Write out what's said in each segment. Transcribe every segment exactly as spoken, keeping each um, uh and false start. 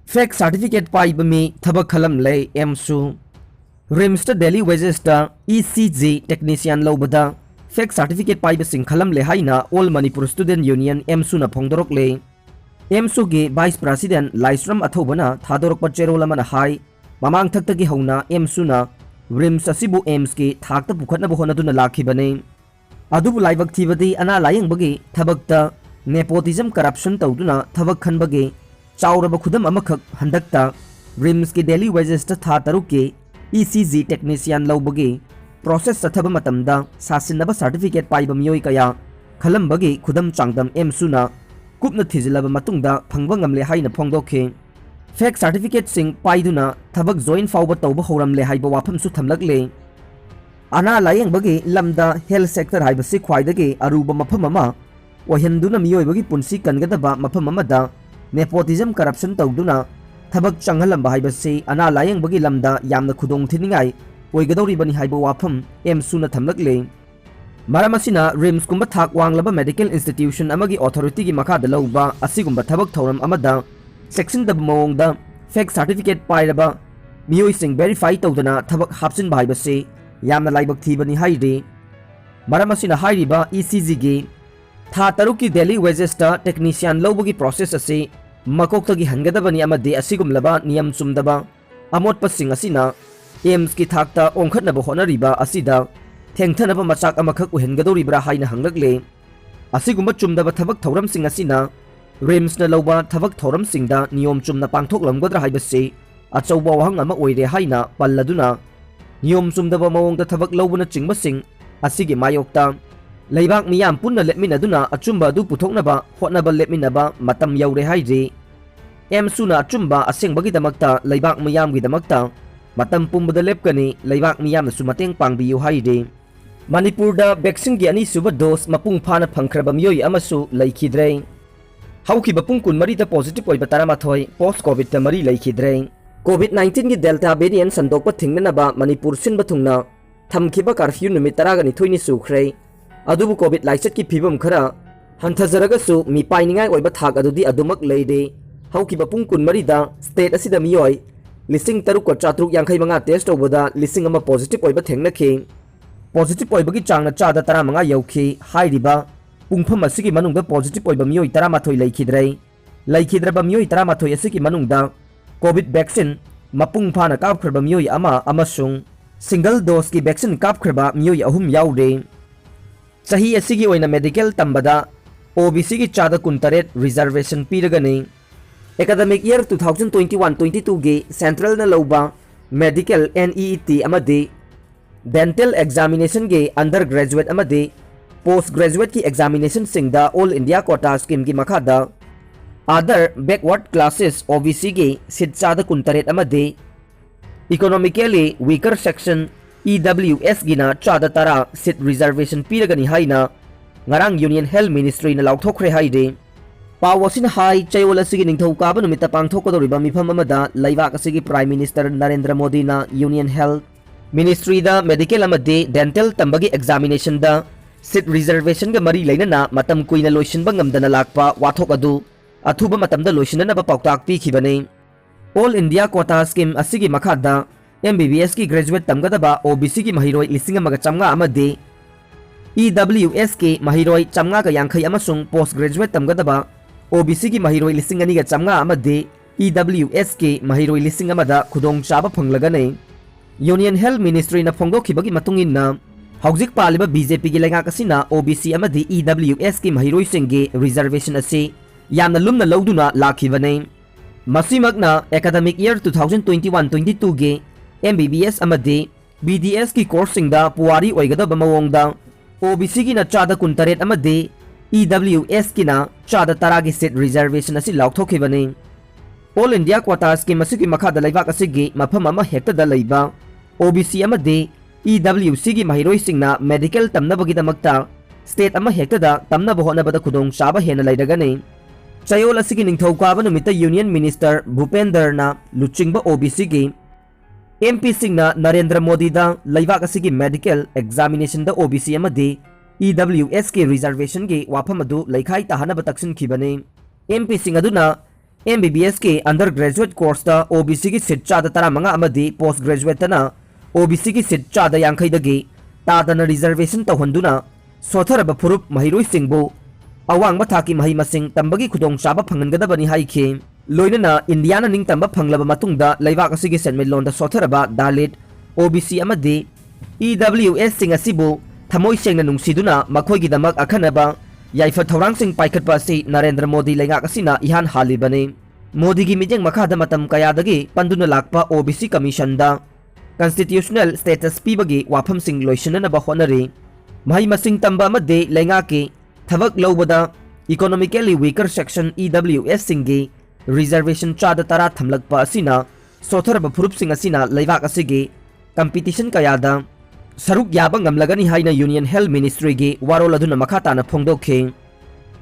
Fake certificate ꯄꯥꯏꯕ ꯃꯤ ꯊꯕꯛ ꯈꯜꯂꯝꯂꯦ ꯑꯦꯝꯁꯨ꯫ ꯔꯤꯝꯁꯇ daily wagesꯇ E C G technician ꯂꯧꯕꯗ fake certificate ꯄꯥꯏꯕꯁꯤꯡ ꯈꯜꯂꯝꯂꯦ ꯍꯥꯏꯅ All Manipur Student Union ꯑꯦꯝꯁꯨꯅ ꯐꯣꯡꯗꯣꯔꯛꯂꯦ꯫ ꯑꯦꯝꯁꯨꯒꯤ vice president ꯂꯥꯏꯁ꯭ꯔꯝ ꯑꯊꯧꯕꯅ ꯊꯥꯗꯣꯔꯛꯄ ꯆꯦꯔꯣꯜ ꯑꯃꯅ ꯍꯥꯏ, ꯃꯃꯥꯡꯊꯛꯇꯒꯤ ꯍꯧꯅ ꯑꯦꯝꯁꯨꯅ ꯔꯤꯝꯁ ꯑꯁꯤꯕꯨ ꯑꯦꯝꯁꯀꯤ ꯊꯥꯛꯇ ꯄꯨꯈꯠꯅꯕ ꯍꯣꯠꯅꯗꯨꯅ ꯂꯥꯛꯈꯤꯕꯅꯤ꯫ ꯑꯗꯨꯕꯨ ꯂꯥꯏꯕꯛ ꯊꯤꯕꯗꯤ ꯑꯅꯥ ꯂꯥꯌꯦꯡꯕꯒꯤ ꯊꯕꯛꯇ nepotism corruption ꯇꯧꯗꯨꯅ ꯊꯕꯛ ꯈꯟꯕꯒꯤ ꯆꯥꯎꯔꯕ ꯈꯨꯗꯝ ꯑꯃꯈꯛ ꯍꯟꯗꯛꯇ ꯔꯤꯝꯁꯀꯤ daily wagesꯇ ꯊꯥ ꯇꯔꯨꯛꯀꯤ E C G technician ꯂꯧꯕꯒꯤ process ꯆꯠꯊꯕ ꯃꯇꯝꯗ ꯁꯥꯁꯤꯟꯅꯕ certificate ꯄꯥꯏꯕ ꯃꯤꯑꯣꯏ ꯀꯌꯥ ꯈꯜꯂꯝꯕꯒꯤ ꯈꯨꯗꯝ ꯆꯥꯡꯗꯝ ꯑꯦꯝꯁꯨꯅ ꯀꯨꯞꯅ ꯊꯤꯖꯤꯜꯂꯕ ꯃꯇꯨꯡꯗ ꯐꯪꯕ ꯉꯝꯂꯦ ꯍꯥꯏꯅ ꯐꯣꯡꯗꯣꯛꯈꯤ꯫ Fake certificateꯁꯤꯡ ꯄꯥꯏꯗꯨꯅ ꯊꯕꯛ join ꯐꯥꯎꯕ ꯇꯧꯕ ꯍꯧꯔꯝꯂꯦ ꯍꯥꯏꯕ ꯋꯥꯐꯝꯁꯨ ꯊꯝꯂꯛꯂꯤ꯫ ꯑꯅꯥ ꯂꯥꯌꯦꯡꯕꯒꯤ ꯂꯝꯗ health sector ꯍꯥꯏꯕꯁꯤ ꯈ꯭ꯋꯥꯏꯗꯒꯤ ꯑꯔꯨꯕ ꯃꯐꯝ ꯑꯃ ꯑꯣꯏꯍꯟꯗꯨꯅ ꯃꯤꯑꯣꯏꯕꯒꯤ ꯄꯨꯟꯁꯤ ꯀꯟꯒꯗꯕ ꯃꯐꯝ ꯑꯃꯗ nepotism corruption ꯇꯧꯗꯨꯅ ꯊꯕꯛ ꯆꯪꯍꯜꯂꯝꯕ ꯍꯥꯏꯕꯁꯤ ꯑꯅꯥ ꯂꯥꯌꯦꯡꯕꯒꯤ ꯂꯝꯗ ꯌꯥꯝꯅ ꯈꯨꯗꯣꯡ ꯊꯤꯅꯤꯡꯉꯥꯏ ꯑꯣꯏꯒꯗꯧꯔꯤꯕꯅꯤ ꯍꯥꯏꯕ ꯋꯥꯐꯝ ꯑꯦꯝꯁꯨꯅ ꯊꯝꯂꯛꯂꯤ꯫ ꯃꯔꯝ ꯑꯁꯤꯅ ꯔꯤꯝꯁꯀꯨꯝꯕ ꯊꯥꯛ ꯋꯥꯡꯂꯕ medical institution ꯑꯃꯒꯤ authorityꯒꯤ ꯃꯈꯥꯗ ꯂꯧꯕ ꯑꯁꯤꯒꯨꯝꯕ ꯊꯕꯛ ꯊꯧꯔꯝ ꯑꯃꯗ ꯆꯦꯛꯁꯤꯟꯗꯕ ꯃꯑꯣꯡꯗ fake certificate ꯄꯥꯏꯔꯕ ꯃꯤꯑꯣꯏꯁꯤꯡ verify ꯇꯧꯗꯅ ꯊꯕꯛ ꯍꯥꯞꯆꯤꯟꯕ ꯍꯥꯏꯕꯁꯤ ꯌꯥꯝꯅ ꯂꯥꯏꯕꯛ ꯊꯤꯕꯅꯤ ꯍꯥꯏꯔꯤ꯫ ꯃꯔꯝ ꯑꯁꯤꯅ ꯍꯥꯏꯔꯤꯕ E C Gꯒꯤ ꯊꯥ ꯇꯔꯨꯛꯀꯤ daily wagesꯇ technician ꯂꯧꯕꯒꯤ process ꯑꯁꯤ ꯃꯀꯣꯛꯇꯒꯤ ꯍꯟꯒꯗꯕꯅꯤ ꯑꯃꯗꯤ ꯑꯁꯤꯒꯨꯝꯂꯕ ꯅꯤꯌꯝ ꯆꯨꯝꯗꯕ ꯑꯃꯣꯠꯄꯁꯤꯡ ꯑꯁꯤꯅ ꯑꯦꯝꯁꯀꯤ ꯊꯥꯛꯇ ꯑꯣꯟꯈꯠꯅꯕ ꯍꯣꯠꯅꯔꯤꯕ ꯑꯁꯤꯗ ꯊꯦꯡꯊꯅꯕ ꯃꯆꯥꯛ ꯑꯃꯈꯛ ꯑꯣꯏꯍꯟꯒꯗꯧꯔꯤꯕ꯭ꯔꯥ ꯍꯥꯏꯅ ꯍꯪꯂꯛꯂꯦ꯫ ꯑꯁꯤꯒꯨꯝꯕ ꯆꯨꯝꯗꯕ ꯊꯕꯛ ꯊꯧꯔꯝꯁꯤꯡ ꯑꯁꯤꯅ ꯔꯤꯝꯁꯅ ꯂꯧꯕ ꯊꯕꯛ ꯊꯧꯔꯝꯁꯤꯡꯗ ꯅꯤꯌꯣꯝ ꯆꯨꯝꯅ ꯄꯥꯡꯊꯣꯛꯂꯝꯒꯗ꯭ꯔꯥ ꯍꯥꯏꯕꯁꯤ ꯑꯆꯧꯕ ꯋꯥꯍꯪ ꯑꯃ ꯑꯣꯏꯔꯦ ꯍꯥꯏꯅ ꯄꯜꯂꯗꯨꯅ, ꯅꯤꯌꯣꯝ ꯆꯨꯝꯗꯕ ꯃꯑꯣꯡꯗ ꯊꯕꯛ ꯂꯧꯕꯅꯆꯤꯡꯕꯁꯤꯡ ꯑꯁꯤꯒꯤ ꯃꯥꯌꯣꯛꯇ ꯂꯩꯕꯥꯛ ꯃꯤꯌꯥꯝ ꯄꯨꯟꯅ ꯂꯦꯞꯃꯤꯟꯅꯗꯨꯅ ꯑꯆꯨꯝꯕ ꯑꯗꯨ ꯄꯨꯊꯣꯛꯅꯕ ꯍꯣꯠꯅꯕ ꯂꯦꯞꯃꯤꯟꯅꯕ ꯃꯇꯝ ꯌꯧꯔꯦ ꯍꯥꯏꯔꯤ꯫ ꯑꯦꯝꯁꯨꯅ ꯑꯆꯨꯝꯕ ꯑꯁꯦꯡꯕꯒꯤꯗꯃꯛꯇ ꯂꯩꯕꯥꯛ ꯃꯤꯌꯥꯝꯒꯤꯗꯃꯛꯇ ꯃꯇꯝ ꯄꯨꯝꯕꯗ ꯂꯦꯞꯀꯅꯤ, ꯂꯩꯕꯥꯛ ꯃꯤꯌꯥꯝꯅꯁꯨ ꯃꯇꯦꯡ ꯄꯥꯡꯕꯤꯌꯨ ꯍꯥꯏꯔꯤ꯫ ꯃꯅꯤꯄꯨꯔꯗ vaccine ꯒꯤ ꯑꯅꯤꯁꯨꯕ dose ꯃꯄꯨꯡ ꯐꯥꯅ ꯐꯪꯈ꯭ꯔꯕ ꯃꯤꯑꯣꯏ ꯑꯃꯁꯨ ꯂꯩꯈꯤꯗ꯭ꯔꯦ꯫ ꯍꯧꯈꯤꯕ ꯄꯨꯡ ꯀꯨꯟꯃꯔꯤꯗ positive ꯑꯣꯏꯕ ꯇꯔꯥꯃꯥꯊꯣꯏ, post covidꯇ ꯃꯔꯤ ꯂꯩꯈꯤꯗ꯭ꯔꯦ꯫ COVID nineteen ꯒꯤ Delta variant ꯁꯟꯗꯣꯛꯄ ꯊꯤꯡꯅꯅꯕ ꯃꯅꯤꯄꯨꯔ ꯁꯤꯟꯕ ꯊꯨꯡꯅ ꯊꯝꯈꯤꯕ curfew ꯅꯨꯃꯤꯠ ꯇꯔꯥꯅꯤꯊꯣꯏꯅꯤ ꯁꯨꯈ꯭ꯔꯦ꯫ ꯑꯗꯨꯕꯨ COVID ꯂꯥꯏꯆꯠꯀꯤ ꯐꯤꯕꯝ ꯈꯔ ꯍꯟꯊꯖꯔꯒꯁꯨ ꯃꯤꯄꯥꯏꯅꯤꯡꯉꯥꯏ ꯑꯣꯏꯕ ꯊꯥꯛ ꯑꯗꯨꯗꯤ ꯑꯗꯨꯃꯛ ꯂꯩꯔꯤ꯫ ꯍꯧꯈꯤꯕ ꯄꯨꯡ ꯀꯨꯟꯃꯔꯤꯗ state ꯑꯁꯤꯗ ꯃꯤꯑꯣꯏ ꯂꯤꯁꯤꯡ ꯇꯔꯨꯛꯀ ꯆꯥꯇ꯭ꯔꯨꯛ ꯌꯥꯡꯈꯩ ꯃꯉꯥ test ꯇꯧꯕꯗ ꯂꯤꯁꯤꯡ ꯑꯃ positive ꯑꯣꯏꯕ ꯊꯦꯡꯅꯈꯤ꯫ Positive ꯑꯣꯏꯕꯒꯤ ꯆꯥꯡꯅ ꯆꯥꯗ ꯇꯔꯥꯃꯉꯥ ꯌꯧꯈꯤ꯫ ꯍꯥꯏꯔꯤꯕ ꯄꯨꯡꯐꯝ ꯑꯁꯤꯒꯤ ꯃꯅꯨꯡꯗ positive ꯑꯣꯏꯕ ꯃꯤꯑꯣꯏ ꯇꯔꯥꯃꯥꯊꯣꯏ ꯂꯩꯈꯤꯗ꯭ꯔꯦ꯫ ꯂꯩꯈꯤꯗ꯭ꯔꯕ ꯃꯤꯑꯣꯏ ꯇꯔꯥꯃꯥꯊꯣꯏ ꯑꯁꯤꯒꯤ ꯃꯅꯨꯡꯗ COVID vaccine ꯃꯄꯨꯡ ꯐꯥꯅ ꯀꯥꯞꯈ꯭ꯔꯕ ꯃꯤꯑꯣꯏ ꯑꯃ ꯑꯃꯁꯨꯡ single doseꯀꯤ vaccine ꯀꯥꯞꯈ꯭ꯔꯕ ꯃꯤꯑꯣꯏ ꯑꯍꯨꯝ ꯌꯥꯎꯔꯦ꯫ ꯆꯍꯤ ꯑꯁꯤꯒꯤ ꯑꯣꯏꯅ medical ꯇꯝꯕꯗ OBCꯒꯤ ꯆꯥꯗ ꯀꯨꯟꯇꯔꯦꯠ reservation ꯄꯤꯔꯒꯅꯤ꯫ Academic year two thousand twenty one twenty twoꯒꯤ centralꯅ ꯂꯧꯕ medical NEET ꯑꯃꯗꯤ dental examinationꯒꯤ undergraduate ꯑꯃꯗꯤ postgraduateꯀꯤ examinationꯁꯤꯡꯗ All India Quota Schemeꯒꯤ ꯃꯈꯥꯗ other backward classes OBCꯒꯤ seat ꯆꯥꯗ ꯀꯨꯟꯇꯔꯦꯠ ꯑꯃꯗꯤ economically weaker section EWSꯒꯤꯅ ꯆꯥꯗ ꯇꯔꯥ seat reservation ꯄꯤꯔꯒꯅꯤ ꯍꯥꯏꯅ ꯉꯔꯥꯡ Union Health Ministryꯅ ꯂꯥꯎꯊꯣꯛꯈ꯭ꯔꯦ ꯍꯥꯏꯔꯤ꯫ ꯄꯥꯎ ꯑꯁꯤꯅ ꯍꯥꯏ, ꯆꯌꯣꯜ ꯑꯁꯤꯒꯤ ꯅꯤꯡꯊꯧꯀꯥꯕ ꯅꯨꯃꯤꯠꯇ ꯄꯥꯡꯊꯣꯛꯀꯗꯧꯔꯤꯕ ꯃꯤꯐꯝ ꯑꯃꯗ ꯂꯩꯕꯥꯛ ꯑꯁꯤꯒꯤ Prime Minister ꯅꯔꯦꯟꯗ꯭ꯔ ꯃꯣꯗꯤꯅ Union Health Ministryꯗ medical ꯑꯃꯗꯤ dental ꯇꯝꯕꯒꯤ examinationꯗ seat reservationꯒ ꯃꯔꯤ ꯂꯩꯅꯅ ꯃꯇꯝ ꯀꯨꯏꯅ ꯂꯣꯏꯁꯤꯟꯕ ꯉꯝꯗꯅ ꯂꯥꯛꯄ ꯋꯥꯊꯣꯛ ꯑꯗꯨ ꯑꯊꯨꯕ ꯃꯇꯝꯗ ꯂꯣꯏꯁꯤꯟꯅꯅꯕ ꯄꯥꯎꯇꯥꯛ ꯄꯤꯈꯤꯕꯅꯤ꯫ All India Quota Scheme ꯑꯁꯤꯒꯤ ꯃꯈꯥꯗ MBBSꯀꯤ graduate ꯇꯝꯒꯗꯕ OBCꯒꯤ ꯃꯍꯩꯔꯣꯏ ꯂꯤꯁꯤꯡ ꯑꯃꯒ ꯆꯥꯝꯃꯉꯥ ꯑꯃꯗꯤ EWSꯀꯤ ꯃꯍꯩꯔꯣꯏ ꯆꯥꯝꯃꯉꯥꯒ ꯌꯥꯡꯈꯩ ꯑꯃꯁꯨꯡ postgraduate ꯇꯝꯒꯗꯕ OBCꯒꯤ ꯃꯍꯩꯔꯣꯏ ꯂꯤꯁꯤꯡ ꯑꯅꯤꯒ ꯆꯥꯝꯃꯉꯥ ꯑꯃꯗꯤ EWSꯀꯤ ꯃꯍꯩꯔꯣꯏ ꯂꯤꯁꯤꯡ ꯑꯃꯗ ꯈꯨꯗꯣꯡꯆꯥꯕ ꯐꯪꯂꯒꯅꯤ꯫ Union Health Ministryꯅ ꯐꯣꯡꯗꯣꯛꯈꯤꯕꯒꯤ ꯃꯇꯨꯡ ꯏꯟꯅ, ꯍꯧꯖꯤꯛ ꯄꯥꯜꯂꯤꯕ BJPꯒꯤ ꯂꯩꯉꯥꯛ ꯑꯁꯤꯅ OBC ꯑꯃꯗꯤ EWSꯀꯤ ꯃꯍꯩꯔꯣꯏꯁꯤꯡꯒꯤ reservation ꯑꯁꯤ ꯌꯥꯝꯅ ꯂꯨꯝꯅ ꯂꯧꯗꯨꯅ ꯂꯥꯛꯈꯤꯕꯅꯤ꯫ ꯃꯁꯤꯃꯛꯅ academic year two thousand twenty one twenty twoꯒꯤ MBBS ꯑꯃꯗꯤ BDSꯀꯤ courseꯁꯤꯡꯗ ꯄꯨꯋꯥꯔꯤ ꯑꯣꯏꯒꯗꯕ ꯃꯑꯣꯡꯗ OBCꯒꯤꯅ ꯆꯥꯗ ꯀꯨꯟꯇꯔꯦꯠ ꯑꯃꯗꯤ EWSꯀꯤꯅ ꯆꯥꯗ ꯇꯔꯥꯒꯤ seat reservation ꯑꯁꯤ ꯂꯥꯎꯊꯣꯛꯈꯤꯕꯅꯤ꯫ All India Quota Scheme ꯑꯁꯤꯒꯤ ꯃꯈꯥꯗ ꯂꯩꯕꯥꯛ ꯑꯁꯤꯒꯤ ꯃꯐꯝ ꯑꯃ ꯍꯦꯛꯇꯗ ꯂꯩꯕ OBC ꯑꯃꯗꯤ EWSꯒꯤ ꯃꯍꯩꯔꯣꯏꯁꯤꯡꯅ medical ꯇꯝꯅꯕꯒꯤꯗꯃꯛꯇ state ꯑꯃ ꯍꯦꯛꯇꯗ ꯇꯝꯅꯕ ꯍꯣꯠꯅꯕꯗ ꯈꯨꯗꯣꯡꯆꯥꯕ ꯍꯦꯟꯅ ꯂꯩꯔꯒꯅꯤ꯫ ꯆꯌꯣꯜ ꯑꯁꯤꯒꯤ ꯅꯤꯡꯊꯧꯀꯥꯕ ꯅꯨꯃꯤꯠꯇ Union Minister ꯚꯨꯄꯦꯟꯗꯔꯅ ꯂꯨꯆꯤꯡꯕ OBCꯒꯤ MPꯁꯤꯡꯅ ꯅꯔꯦꯟꯗ꯭ꯔ ꯃꯣꯗꯤꯗ ꯂꯩꯕꯥꯛ ꯑꯁꯤꯒꯤ medical examinationꯗ OBC ꯑꯃꯗꯤ EWSꯀꯤ reservationꯒꯤ ꯋꯥꯐꯝ ꯑꯗꯨ ꯂꯩꯈꯥꯏ ꯇꯥꯍꯟꯅꯕ ꯇꯛꯁꯤꯟꯈꯤꯕꯅꯤ꯫ MPꯁꯤꯡ ꯑꯗꯨꯅ ꯑꯦꯝ ꯕꯤ ꯕꯤ ꯑꯦꯁꯀꯤ undergraduate courseꯇ ꯑꯣ ꯕꯤ ꯁꯤꯒꯤ seat ꯆꯥꯗ ꯇꯔꯥꯃꯉꯥ ꯑꯃꯗꯤ post graduateꯇꯅ ꯑꯣ ꯕꯤ ꯁꯤꯒꯤ seat ꯆꯥꯗ ꯌꯥꯡꯈꯩꯗꯒꯤ ꯇꯥꯗꯅ reservation ꯇꯧꯍꯟꯗꯨꯅ ꯁꯣꯠꯊꯔꯕ ꯐꯨꯔꯨꯞ ꯃꯍꯩꯔꯣꯏꯁꯤꯡꯕꯨ ꯑꯋꯥꯡꯕ ꯊꯥꯛꯀꯤ ꯃꯍꯩ ꯃꯁꯤꯡ ꯇꯝꯕꯒꯤ ꯈꯨꯗꯣꯡꯆꯥꯕ ꯐꯪꯍꯟꯒꯗꯕꯅꯤ ꯍꯥꯏꯈꯤ꯫ ꯂꯣꯏꯅꯅ ꯏꯟꯗꯤꯌꯥꯅ ꯅꯤꯡꯇꯝꯕ ꯐꯪꯂꯕ ꯃꯇꯨꯡꯗ ꯂꯩꯕꯥꯛ ꯑꯁꯤꯒꯤ ꯁꯦꯟꯃꯤꯠꯂꯣꯟꯗ ꯁꯣꯠꯊꯔꯕ ꯗꯥꯂꯤꯠ, ꯑꯣ ꯕꯤ ꯁꯤ ꯑꯃꯗꯤ ꯏ ꯗꯕ꯭ꯂꯤꯌꯨ ꯑꯦꯁꯁꯤꯡ ꯑꯁꯤꯕꯨ ꯊꯃꯣꯏ ꯁꯦꯡꯅ ꯅꯨꯡꯁꯤꯗꯨꯅ ꯃꯈꯣꯏꯒꯤꯗꯃꯛ ꯑꯈꯟꯅꯕ ꯌꯥꯏꯐ ꯊꯧꯔꯥꯡꯁꯤꯡ ꯄꯥꯏꯈꯠꯄ ꯑꯁꯤ ꯅꯔꯦꯟꯗ꯭ꯔ ꯃꯣꯗꯤ ꯂꯩꯉꯥꯛ ꯑꯁꯤꯅ ꯏꯍꯥꯟ ꯍꯥꯜꯂꯤꯕꯅꯤ꯫ ꯃꯣꯗꯤꯒꯤ ꯃꯤꯠꯌꯦꯡ ꯃꯈꯥꯗ ꯃꯇꯝ ꯀꯌꯥꯗꯒꯤ ꯄꯟꯗꯨꯅ ꯂꯥꯛꯄ ꯑꯣ ꯕꯤ ꯁꯤ commissionꯗ constitutional status ꯄꯤꯕꯒꯤ ꯋꯥꯐꯝꯁꯤꯡ ꯂꯣꯏꯁꯤꯟꯅꯅꯕ ꯍꯣꯠꯅꯔꯤ꯫ ꯃꯍꯩ ꯃꯁꯤꯡ ꯇꯝꯕ ꯑꯃꯗꯤ ꯂꯩꯉꯥꯛꯀꯤ ꯊꯕꯛ ꯂꯧꯕꯗ economically weaker section, E ꯗꯕ꯭ꯂꯤꯌꯨ ꯑꯦꯁꯁꯤꯡꯒꯤ reservation ꯆꯥꯗ ꯇꯔꯥ ꯊꯝꯂꯛꯄ ꯑꯁꯤꯅ ꯁꯣꯠꯊꯔꯕ ꯐꯨꯔꯨꯞꯁꯤꯡ ꯑꯁꯤꯅ ꯂꯩꯕꯥꯛ ꯑꯁꯤꯒꯤ competition ꯀꯌꯥꯗ ꯁꯔꯨꯛ ꯌꯥꯕ ꯉꯝꯂꯒꯅꯤ ꯍꯥꯏꯅ Union Health Ministryꯒꯤ ꯋꯥꯔꯣꯜ ꯑꯗꯨꯅ ꯃꯈꯥ ꯇꯥꯅ ꯐꯣꯡꯗꯣꯛꯈꯤ꯫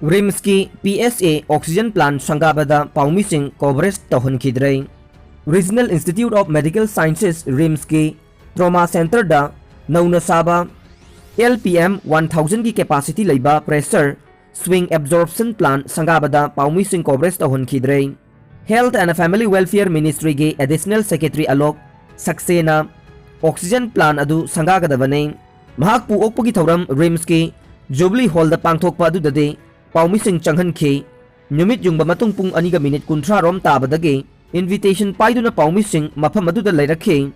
RIMSꯀꯤ P S A oxygen plant ꯁꯪꯒꯥꯕꯗ ꯄꯥꯎꯃꯤꯁꯤꯡ coverage ꯇꯧꯍꯟꯈꯤꯗ꯭ꯔꯦ꯫ Regional Institute of Medical Sciences, RIMSꯀꯤ trauma centreꯗ ꯅꯧꯅ ꯁꯥꯕ L P M one thousandꯒꯤ capacity ꯂꯩꯕ pressure swing absorption plant ꯁꯪꯒꯥꯕꯗ ꯄꯥꯎꯃꯤꯁꯤꯡ coverage ꯇꯧꯍꯟꯈꯤꯗ꯭ꯔꯦ꯫ Health and Family Welfare Ministryꯒꯤ Additional Secretary Alok ꯁꯛꯁꯦꯅꯥ oxygen plant ꯑꯗꯨ ꯁꯪꯒꯥꯒꯗꯕꯅꯤ꯫ ꯃꯍꯥꯛꯄꯨ ꯑꯣꯛꯄꯒꯤ ꯊꯧꯔꯝ RIMSꯀꯤ Jubilee Hallꯗ ꯄꯥꯡꯊꯣꯛꯄ ꯑꯗꯨꯗꯗꯤ ꯄꯥꯎꯃꯤꯁꯤꯡ ꯆꯪꯍꯟꯈꯤ꯫ ꯅꯨꯃꯤꯠ ꯌꯨꯡꯕ ꯃꯇꯨꯡ ꯄꯨꯡ ꯑꯅꯤꯒ minute ꯀꯨꯟꯊ꯭ꯔꯥ ꯔꯣꯝ ꯇꯥꯕꯗꯒꯤ invitation ꯄꯥꯏꯗꯨꯅ ꯄꯥꯎꯃꯤꯁꯤꯡ ꯃꯐꯝ ꯑꯗꯨꯗ ꯂꯩꯔꯛꯈꯤ꯫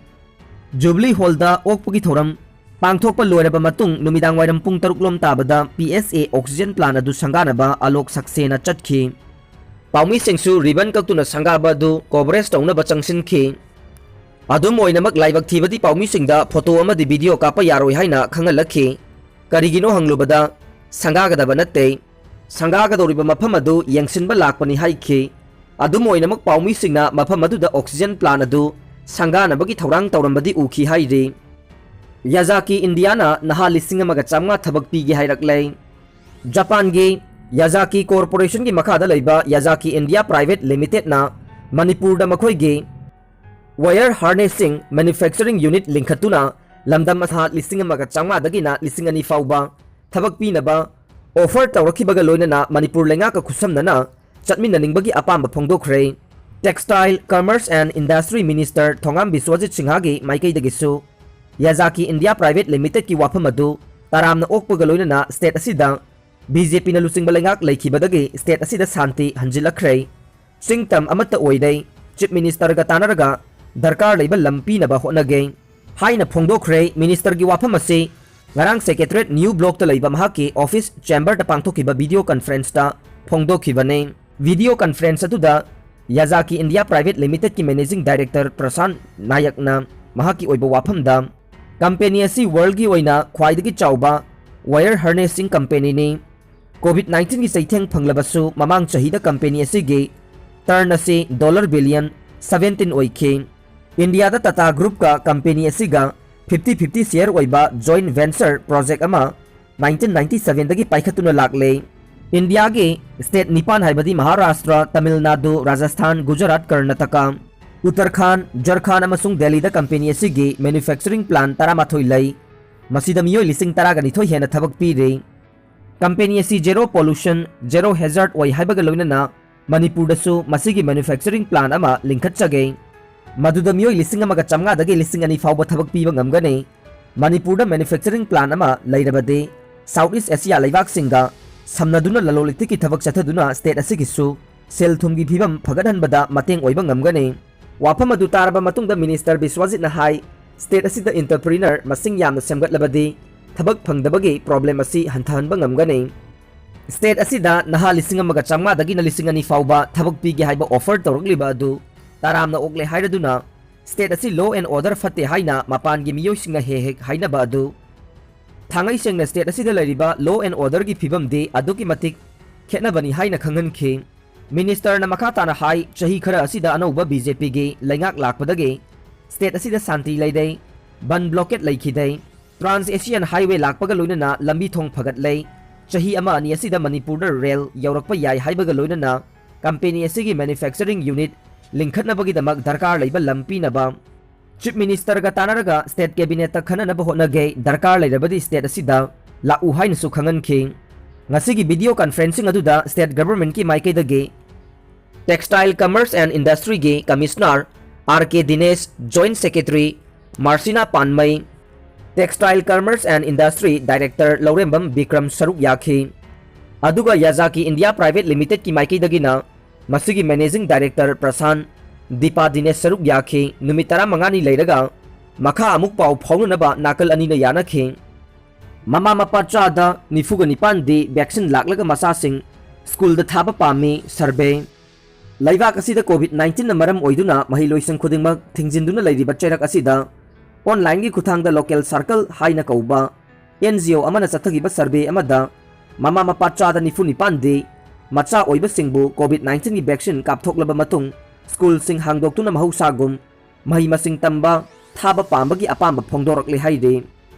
Jubilee Hallꯗ ꯑꯣꯛꯄꯒꯤ ꯊꯧꯔꯝ ꯄꯥꯡꯊꯣꯛꯄ ꯂꯣꯏꯔꯕ ꯃꯇꯨꯡ ꯅꯨꯃꯤꯗꯥꯡ ꯋꯥꯏꯔꯝ ꯄꯨꯡ ꯇꯔꯨꯛ ꯂꯣꯝ ꯇꯥꯕꯗ P S A oxygen plant ꯑꯗꯨ ꯁꯪꯒꯥꯅꯕ ꯑꯂꯣꯛ ꯁꯛꯁꯦꯅꯥ ꯆꯠꯈꯤ꯫ ꯄꯥꯎꯃꯤꯁꯤꯡꯁꯨ ribbon ꯀꯛꯇꯨꯅ ꯁꯪꯒꯥꯕ ꯑꯗꯨ coverage ꯇꯧꯅꯕ ꯆꯪꯁꯤꯟꯈꯤ꯫ ꯑꯗꯨꯝ ꯑꯣꯏꯅꯃꯛ, ꯂꯥꯏꯕꯛ ꯊꯤꯕꯗꯤ ꯄꯥꯎꯃꯤꯁꯤꯡꯗ photo ꯑꯃꯗꯤ video ꯀꯥꯞꯄ ꯌꯥꯔꯣꯏ ꯍꯥꯏꯅ ꯈꯪꯍꯜꯂꯛꯈꯤ꯫ ꯀꯔꯤꯒꯤꯅꯣ ꯍꯪꯂꯨꯕꯗ, ꯁꯪꯒꯥꯒꯗꯕ ꯅꯠꯇꯦ, ꯁꯪꯒꯥꯒꯗꯧꯔꯤꯕ ꯃꯐꯝ ꯑꯗꯨ ꯌꯦꯡꯁꯤꯟꯕ ꯂꯥꯛꯄꯅꯤ ꯍꯥꯏꯈꯤ꯫ ꯑꯗꯨꯝ ꯑꯣꯏꯅꯃꯛ, ꯄꯥꯎꯃꯤꯁꯤꯡꯅ ꯃꯐꯝ ꯑꯗꯨꯗ oxygen plant ꯑꯗꯨ ꯁꯪꯒꯥꯅꯕꯒꯤ ꯊꯧꯔꯥꯡ ꯇꯧꯔꯝꯕꯗꯤ ꯎꯈꯤ ꯍꯥꯏꯔꯤ꯫ ꯌꯥꯖꯥꯀꯤ ꯏꯟꯗꯤꯌꯥꯅ ꯅꯍꯥ ꯂꯤꯁꯤꯡ ꯑꯃꯒ ꯆꯥꯃꯉꯥ ꯊꯕꯛ ꯄꯤꯒꯦ ꯍꯥꯏꯔꯛꯂꯦ꯫ ꯖꯄꯥꯟꯒꯤ ꯌꯥꯖꯥꯀꯤ Corporationꯒꯤ ꯃꯈꯥꯗ ꯂꯩꯕ ꯌꯥꯖꯥꯀꯤ ꯏꯟꯗꯤꯌꯥ Private Limitedꯅ ꯃꯅꯤꯄꯨꯔꯗ ꯃꯈꯣꯏꯒꯤ wire harnessꯁꯤꯡ manufacturing unit ꯂꯤꯡꯈꯠꯇꯨꯅ ꯂꯝꯗꯝ ꯑꯁꯥ ꯂꯤꯁꯤꯡ ꯑꯃꯒ ꯆꯥꯃꯉꯥꯗꯒꯤꯅ ꯂꯤꯁꯤꯡ ꯑꯅꯤ ꯐꯥꯎꯕ ꯊꯕꯛ ꯄꯤꯅꯕ offer ꯇꯧꯔꯛꯈꯤꯕꯒ ꯂꯣꯏꯅꯅ ꯃꯅꯤꯄꯨꯔ ꯂꯩꯉꯥꯛꯀ ꯈꯨꯠꯁꯝꯅꯅ ꯆꯠꯃꯤꯟꯅꯅꯤꯡꯕꯒꯤ ꯑꯄꯥꯝꯕ ꯐꯣꯡꯗꯣꯛꯈ꯭ꯔꯦ꯫ Textile, Commerce and Industry Minister Thongam Biswajit ꯁꯤꯡꯍꯒꯤ ꯃꯥꯏꯀꯩꯗꯒꯤꯁꯨ ꯌꯥꯖꯥꯀꯤ ꯏꯟꯗꯤꯌꯥ ꯄ꯭ꯔꯥꯏꯚꯦꯠ ꯂꯤꯃꯤꯇꯦꯗꯀꯤ ꯋꯥꯐꯝ ꯑꯗꯨ ꯇꯔꯥꯝꯅ ꯑꯣꯛꯄꯒ ꯂꯣꯏꯅꯅ ꯁ꯭ꯇꯦꯠ ꯑꯁꯤꯗ ꯕꯤ ꯖꯦ ꯄꯤꯅ ꯂꯨꯆꯤꯡꯕ ꯂꯩꯉꯥꯛ ꯂꯩꯈꯤꯕꯗꯒꯤ ꯁ꯭ꯇꯦꯠ ꯑꯁꯤꯗ ꯁꯥꯟꯇꯤ ꯍꯟꯖꯤꯜꯂꯛꯈ꯭ꯔꯦ꯫ ꯆꯤꯡꯇꯝ ꯑꯃꯠꯇ ꯑꯣꯏꯔꯦ꯫ ꯆꯤꯐ ꯃꯤꯅꯤꯁꯇꯔꯒ ꯇꯥꯟꯅꯔꯒ ꯗꯔꯀꯥꯔ ꯂꯩꯕ ꯂꯝ ꯄꯤꯅꯕ ꯍꯣꯠꯅꯒꯦ ꯍꯥꯏꯅ ꯐꯣꯡꯗꯣꯛꯈ꯭ꯔꯦ꯫ ꯃꯤꯅꯤꯁꯇꯔꯒꯤ ꯋꯥꯐꯝ ꯑꯁꯤ ꯉꯔꯥꯡ ꯁꯦꯀ꯭ꯔꯦꯇꯔꯤꯌꯦꯠ ꯅ꯭ꯌꯨ ꯕ꯭ꯂꯣꯛꯇ ꯂꯩꯕ ꯃꯍꯥꯛꯀꯤ ꯑꯣꯐꯤꯁ ꯆꯦꯝꯕꯔꯗ ꯄꯥꯡꯊꯣꯛꯈꯤꯕ ꯚꯤꯗꯤꯑꯣ ꯀꯟꯐꯔꯦꯟꯁꯇ ꯐꯣꯡꯗꯣꯛꯈꯤꯕꯅꯤ꯫ ꯚꯤꯗꯤꯑꯣ ꯀꯟꯐꯔꯦꯟꯁ ꯑꯗꯨꯗ ꯌꯥꯖꯥꯀꯤ ꯏꯟꯗꯤꯌꯥ ꯄ꯭ꯔꯥꯏꯚꯦꯠ ꯂꯤꯃꯤꯇꯦꯗꯀꯤ ꯃꯦꯅꯦꯖꯤꯡ ꯗꯥꯏꯔꯦꯛꯇꯔ ꯄ꯭ꯔꯁꯥꯟ ꯅꯥꯌꯛꯅ ꯃꯍꯥꯛꯀꯤ ꯑꯣꯏꯕ ꯋꯥꯐꯝꯗ ꯀꯝꯄꯦꯅꯤ ꯑꯁꯤ ꯋꯥꯔꯜꯒꯤ ꯑꯣꯏꯅ ꯈ꯭ꯋꯥꯏꯗꯒꯤ ꯆꯥꯎꯕ ꯋꯥꯌꯔ ꯍꯥꯔꯅꯦꯁꯤꯡ ꯀꯝꯄꯦꯅꯤꯅꯤ꯫ ꯀꯣꯚꯤꯗ ꯅꯥꯏꯟꯇꯤꯟꯒꯤ ꯆꯩꯊꯦꯡ ꯐꯪꯂꯕꯁꯨ ꯃꯃꯥꯡ ꯆꯍꯤꯗ ꯀꯝꯄꯦꯅꯤ ꯑꯁꯤꯒꯤ ꯇꯔꯟ ꯑꯁꯤ ꯗꯣꯂꯔ ꯕꯤꯂꯤꯌꯟ ꯁꯚꯦꯟꯇꯤꯟ ꯑꯣꯏꯈꯤ꯫ ꯏꯟꯗꯤꯌꯥꯗ ꯇꯥꯇꯥ ꯒ꯭ꯔꯨꯞꯀ ꯀꯝꯄꯦꯅꯤ ꯑꯁꯤꯒ ꯐꯤꯐꯇꯤ ꯐꯤꯐꯇꯤ ꯁꯤꯌꯔ ꯑꯣꯏꯕ ꯖꯣꯏꯟ ꯚꯦꯟꯆꯔ ꯄ꯭ꯔꯣꯖꯦꯛ ꯑꯃ ꯅꯥꯏꯟꯇꯤꯟ ꯅꯥꯏꯟꯇꯤ ꯁꯚꯦꯟꯗꯒꯤ ꯄꯥꯏꯈꯠꯇꯨꯅ ꯂꯥꯛꯂꯦ꯫ ꯏꯟꯗꯤꯌꯥꯒꯤ ꯁ꯭ꯇꯦꯠ ꯅꯤꯄꯥꯟ ꯍꯥꯏꯕꯗꯤ ꯃꯍꯥꯔꯥꯁꯇ꯭ꯔ, ꯇꯥꯃꯤꯜ ꯅꯥꯗꯨ, ꯔꯥꯖꯁꯊꯥꯟ, ꯒꯨꯖꯔꯥꯠ, ꯀꯔꯅꯥꯇꯀꯥ, ꯎꯠꯇꯔꯈꯥꯟꯗ, ꯖꯔꯈꯥꯟꯗ ꯑꯃꯁꯨꯡ ꯗꯦꯜꯂꯤꯗ ꯀꯝꯄꯦꯅꯤ ꯑꯁꯤꯒꯤ ꯃꯦꯅꯨꯐꯦꯛꯆꯔꯤꯡ ꯄ꯭ꯂꯥꯟ ꯇꯔꯥꯃꯥꯊꯣꯏ ꯂꯩ꯫ ꯃꯁꯤꯗ ꯃꯤꯑꯣꯏ ꯂꯤꯁꯤꯡ ꯇꯔꯥꯒ ꯅꯤꯊꯣꯏ ꯍꯦꯟꯅ ꯊꯕꯛ ꯄꯤꯔꯤ꯫ ꯀꯝꯄꯦꯅꯤ ꯑꯁꯤ ꯖꯦꯔꯣ ꯄꯣꯂꯨꯁꯟ, ꯖꯦꯔꯣ ꯍꯦꯖꯥꯔꯗ ꯑꯣꯏ ꯍꯥꯏꯕꯒ ꯂꯣꯏꯅꯅ ꯃꯅꯤꯄꯨꯔꯗꯁꯨ ꯃꯁꯤꯒꯤ ꯃꯦꯅꯨꯐꯦꯛꯆꯔꯤꯡ ꯄ꯭ꯂꯥꯟ ꯑꯃ ꯂꯤꯡꯈꯠꯆꯒꯦ꯫ ꯃꯗꯨꯗ ꯃꯤꯑꯣꯏ ꯂꯤꯁꯤꯡ ꯑꯃꯒ ꯆꯥꯝꯃꯉꯥꯗꯒꯤ ꯂꯤꯁꯤꯡ ꯑꯅꯤ ꯐꯥꯎꯕ ꯊꯕꯛ ꯄꯤꯕ ꯉꯝꯒꯅꯤ꯫ ꯃꯅꯤꯄꯨꯔꯗ ꯃꯦꯅꯨꯐꯦꯛꯆꯔꯤꯡ ꯄ꯭ꯂꯥꯟ ꯑꯃ ꯂꯩꯔꯕꯗꯤ ꯁꯥꯎꯠ ꯏꯁ ꯑꯦꯁꯤꯌꯥ ꯂꯩꯕꯥꯛꯁꯤꯡꯒ ꯁꯝꯅꯗꯨꯅ ꯂꯂꯣꯟ ꯏꯇꯤꯛꯀꯤ ꯊꯕꯛ ꯆꯠꯊꯗꯨꯅ ꯁ꯭ꯇꯦꯠ ꯑꯁꯤꯒꯤꯁꯨ ꯁꯦꯜ ꯊꯨꯝꯒꯤ ꯐꯤꯕꯝ ꯐꯒꯠꯍꯟꯕꯗ ꯃꯇꯦꯡ ꯑꯣꯏꯕ ꯉꯝꯒꯅꯤ꯫ ꯋꯥꯐꯝ ꯑꯗꯨ ꯇꯥꯔꯕ ꯃꯇꯨꯡꯗ ꯃꯤꯅꯤꯁꯇꯔ ꯕꯤꯁ꯭ꯋꯖꯤꯠꯅ ꯍꯥꯏ, ꯁ꯭ꯇꯦꯠ ꯑꯁꯤꯗ ꯏꯟꯇꯔꯄ꯭ꯔꯤꯅꯔ ꯃꯁꯤꯡ ꯌꯥꯝꯅ ꯁꯦꯝꯒꯠꯂꯕꯗꯤ ꯊꯕꯛ ꯐꯪꯗꯕꯒꯤ ꯄ꯭ꯔꯣꯕ꯭ꯂꯦꯝ ꯑꯁꯤ ꯍꯟꯊꯍꯟꯕ ꯉꯝꯒꯅꯤ꯫ ꯁ꯭ꯇꯦꯠ ꯑꯁꯤꯗ ꯅꯍꯥ ꯂꯤꯁꯤꯡ ꯑꯃꯒ ꯆꯥꯝꯃꯉꯥꯗꯒꯤꯅ ꯂꯤꯁꯤꯡ ꯑꯅꯤ ꯐꯥꯎꯕ ꯊꯕꯛ ꯄꯤꯒꯦ ꯍꯥꯏꯕ ꯑꯣꯐꯔ ꯇꯧꯔꯛꯂꯤꯕ ꯑꯗꯨ ꯇꯔꯥꯝꯅ ꯑꯣꯛꯂꯦ ꯍꯥꯏꯔꯗꯨꯅ ꯁ꯭ꯇꯦꯠ ꯑꯁꯤ ꯂꯣ ꯑꯦꯟ ꯑꯣꯔꯗꯔ ꯐꯠꯇꯦ ꯍꯥꯏꯅ ꯃꯄꯥꯟꯒꯤ ꯃꯤꯑꯣꯏꯁꯤꯡꯅ ꯍꯦꯛ ꯍꯦꯛ ꯍꯥꯏꯅꯕ ꯑꯗꯨ ꯊꯥꯡꯉꯩ ꯁꯦꯡꯅ ꯁ꯭ꯇꯦꯠ ꯑꯁꯤꯗ ꯂꯩꯔꯤꯕ ꯂꯣ ꯑꯦꯟ ꯑꯣꯔꯗꯔꯒꯤ ꯐꯤꯕꯝꯗꯤ ꯑꯗꯨꯛꯀꯤ ꯃꯇꯤꯛ ꯈꯦꯠꯅꯕꯅꯤ ꯍꯥꯏꯅ ꯈꯪꯍꯟꯈꯤ꯫ ꯃꯤꯅꯤꯁꯇꯔꯅ ꯃꯈꯥ ꯇꯥꯅ ꯍꯥꯏ, ꯆꯍꯤ ꯈꯔ ꯑꯁꯤꯗ ꯑꯅꯧꯕ ꯕꯤ ꯖꯦ ꯄꯤꯒꯤ ꯂꯩꯉꯥꯛ ꯂꯥꯛꯄꯗꯒꯤ ꯁ꯭ꯇꯦꯠ ꯑꯁꯤꯗ ꯁꯥꯟꯇꯤ ꯂꯩꯔꯦ, ꯕꯟ ꯕ꯭ꯂꯣꯀꯦꯠ ꯂꯩꯈꯤꯗꯦ, ꯇ꯭ꯔꯥꯟꯁ ꯑꯦꯁꯤꯌꯥꯟ ꯍꯥꯏꯋꯦ ꯂꯥꯛꯄꯒ ꯂꯣꯏꯅꯅ ꯂꯝꯕꯤ ꯊꯣꯡ ꯐꯒꯠꯂꯦ꯫ ꯆꯍꯤ ꯑꯃ ꯑꯅꯤ ꯑꯁꯤꯗ ꯃꯅꯤꯄꯨꯔꯗ ꯔꯦꯜ ꯌꯧꯔꯛꯄ ꯌꯥꯏ ꯍꯥꯏꯕꯒ ꯂꯣꯏꯅꯅ ꯀꯝꯄꯦꯅꯤ ꯑꯁꯤꯒꯤ ꯃꯦꯅꯨꯐꯦꯛꯆꯔꯤꯡ ꯌꯨꯅꯤꯠ ꯂꯤꯡꯈꯠꯅꯕꯒꯤꯗꯃꯛ ꯗꯔꯀꯥꯔ ꯂꯩꯕ ꯂꯝ ꯄꯤꯅꯕ ꯆꯤꯐ ꯃꯤꯅꯤꯁꯇꯔꯒ ꯇꯥꯟꯅꯔꯒ ꯁ꯭ꯇꯦꯠ ꯀꯦꯕꯤꯅꯦꯠꯇ ꯈꯟꯅꯅꯕ ꯍꯣꯠꯅꯒꯦ, ꯗꯔꯀꯥꯔ ꯂꯩꯔꯕꯗꯤ ꯁ꯭ꯇꯦꯠ ꯑꯁꯤꯗ ꯂꯥꯛꯎ ꯍꯥꯏꯅꯁꯨ ꯈꯪꯍꯟꯈꯤ꯫ ꯉꯁꯤꯒꯤ video conferencing ꯑꯗꯨꯗ state governmentꯀꯤ ꯃꯥꯏꯀꯩꯗꯒꯤ Textile Commerce and Industryꯒꯤ Commissioner R K Dinesh, Joint Secretary Marcina Panmei, Textile Commerce and Industry Director ꯂꯧꯔꯦꯝꯕꯝ ꯕꯤꯀ꯭ꯔꯝ ꯁꯔꯨꯛ ꯌꯥꯈꯤ꯫ ꯑꯗꯨꯒ ꯌꯥꯖꯥꯀꯤ ꯏꯟꯗꯤꯌꯥ ꯄ꯭ꯔꯥꯏꯚꯦꯠ ꯂꯤꯃꯤꯇꯦꯗꯀꯤ ꯃꯥꯏꯀꯩꯗꯒꯤꯅ ꯃꯁꯤꯒꯤ Managing Director ꯄ꯭ꯔꯁꯥꯟ, ꯗꯤꯄꯥ ꯗꯤꯅꯦꯁ ꯁꯔꯨꯛ ꯌꯥꯈꯤ꯫ ꯅꯨꯃꯤꯠ ꯇꯔꯥꯃꯉꯥꯅꯤ ꯂꯩꯔꯒ ꯃꯈꯥ ꯑꯃꯨꯛ ꯄꯥꯎ ꯐꯥꯎꯅꯅꯕ ꯅꯥꯀꯜ ꯑꯅꯤꯅ ꯌꯥꯅꯈꯤ꯫ ꯃꯃꯥ ꯃꯄꯥ ꯆꯥꯗ ꯅꯤꯐꯨꯒ ꯅꯤꯄꯥꯟꯗꯤ vaccine ꯂꯥꯛꯂꯒ ꯃꯆꯥꯁꯤꯡ ꯁ꯭ꯀꯨꯜꯗ ꯊꯥꯕ ꯄꯥꯝꯃꯤ꯫ Survey꯫ ꯂꯩꯕꯥꯛ ꯑꯁꯤꯗ COVID nineteenꯅ ꯃꯔꯝ ꯑꯣꯏꯗꯨꯅ ꯃꯍꯩꯂꯣꯏꯁꯪ ꯈꯨꯗꯤꯡꯃꯛ ꯊꯤꯡꯖꯤꯟꯗꯨꯅ ꯂꯩꯔꯤꯕ ꯆꯩꯔꯛ ꯑꯁꯤꯗ online-ꯒꯤ ꯈꯨꯠꯊꯥꯡꯗ Local Circle ꯍꯥꯏꯅ ꯀꯧꯕ NGO ꯑꯃꯅ ꯆꯠꯊꯈꯤꯕ survey ꯑꯃꯗ ꯃꯃꯥ ꯃꯄꯥ ꯆꯥꯗ ꯅꯤꯐꯨ ꯅꯤꯄꯥꯟꯗꯤ ꯃꯆꯥ ꯑꯣꯏꯕꯁꯤꯡꯕꯨ COVID nineteenꯒꯤ vaccine ꯀꯥꯞꯊꯣꯛꯂꯕ ꯃꯇꯨꯡ ꯁ꯭ꯀꯨꯜꯁꯤꯡ ꯍꯥꯡꯗꯣꯛꯇꯨꯅ ꯃꯍꯧꯁꯥꯒꯨꯝ ꯃꯍꯩ ꯃꯁꯤꯡ ꯇꯝꯕ ꯊꯥꯕ ꯄꯥꯝꯕꯒꯤ ꯑꯄꯥꯝꯕ ꯐꯣꯡꯗꯣꯔꯛꯂꯦ ꯍꯥꯏꯔꯤ꯫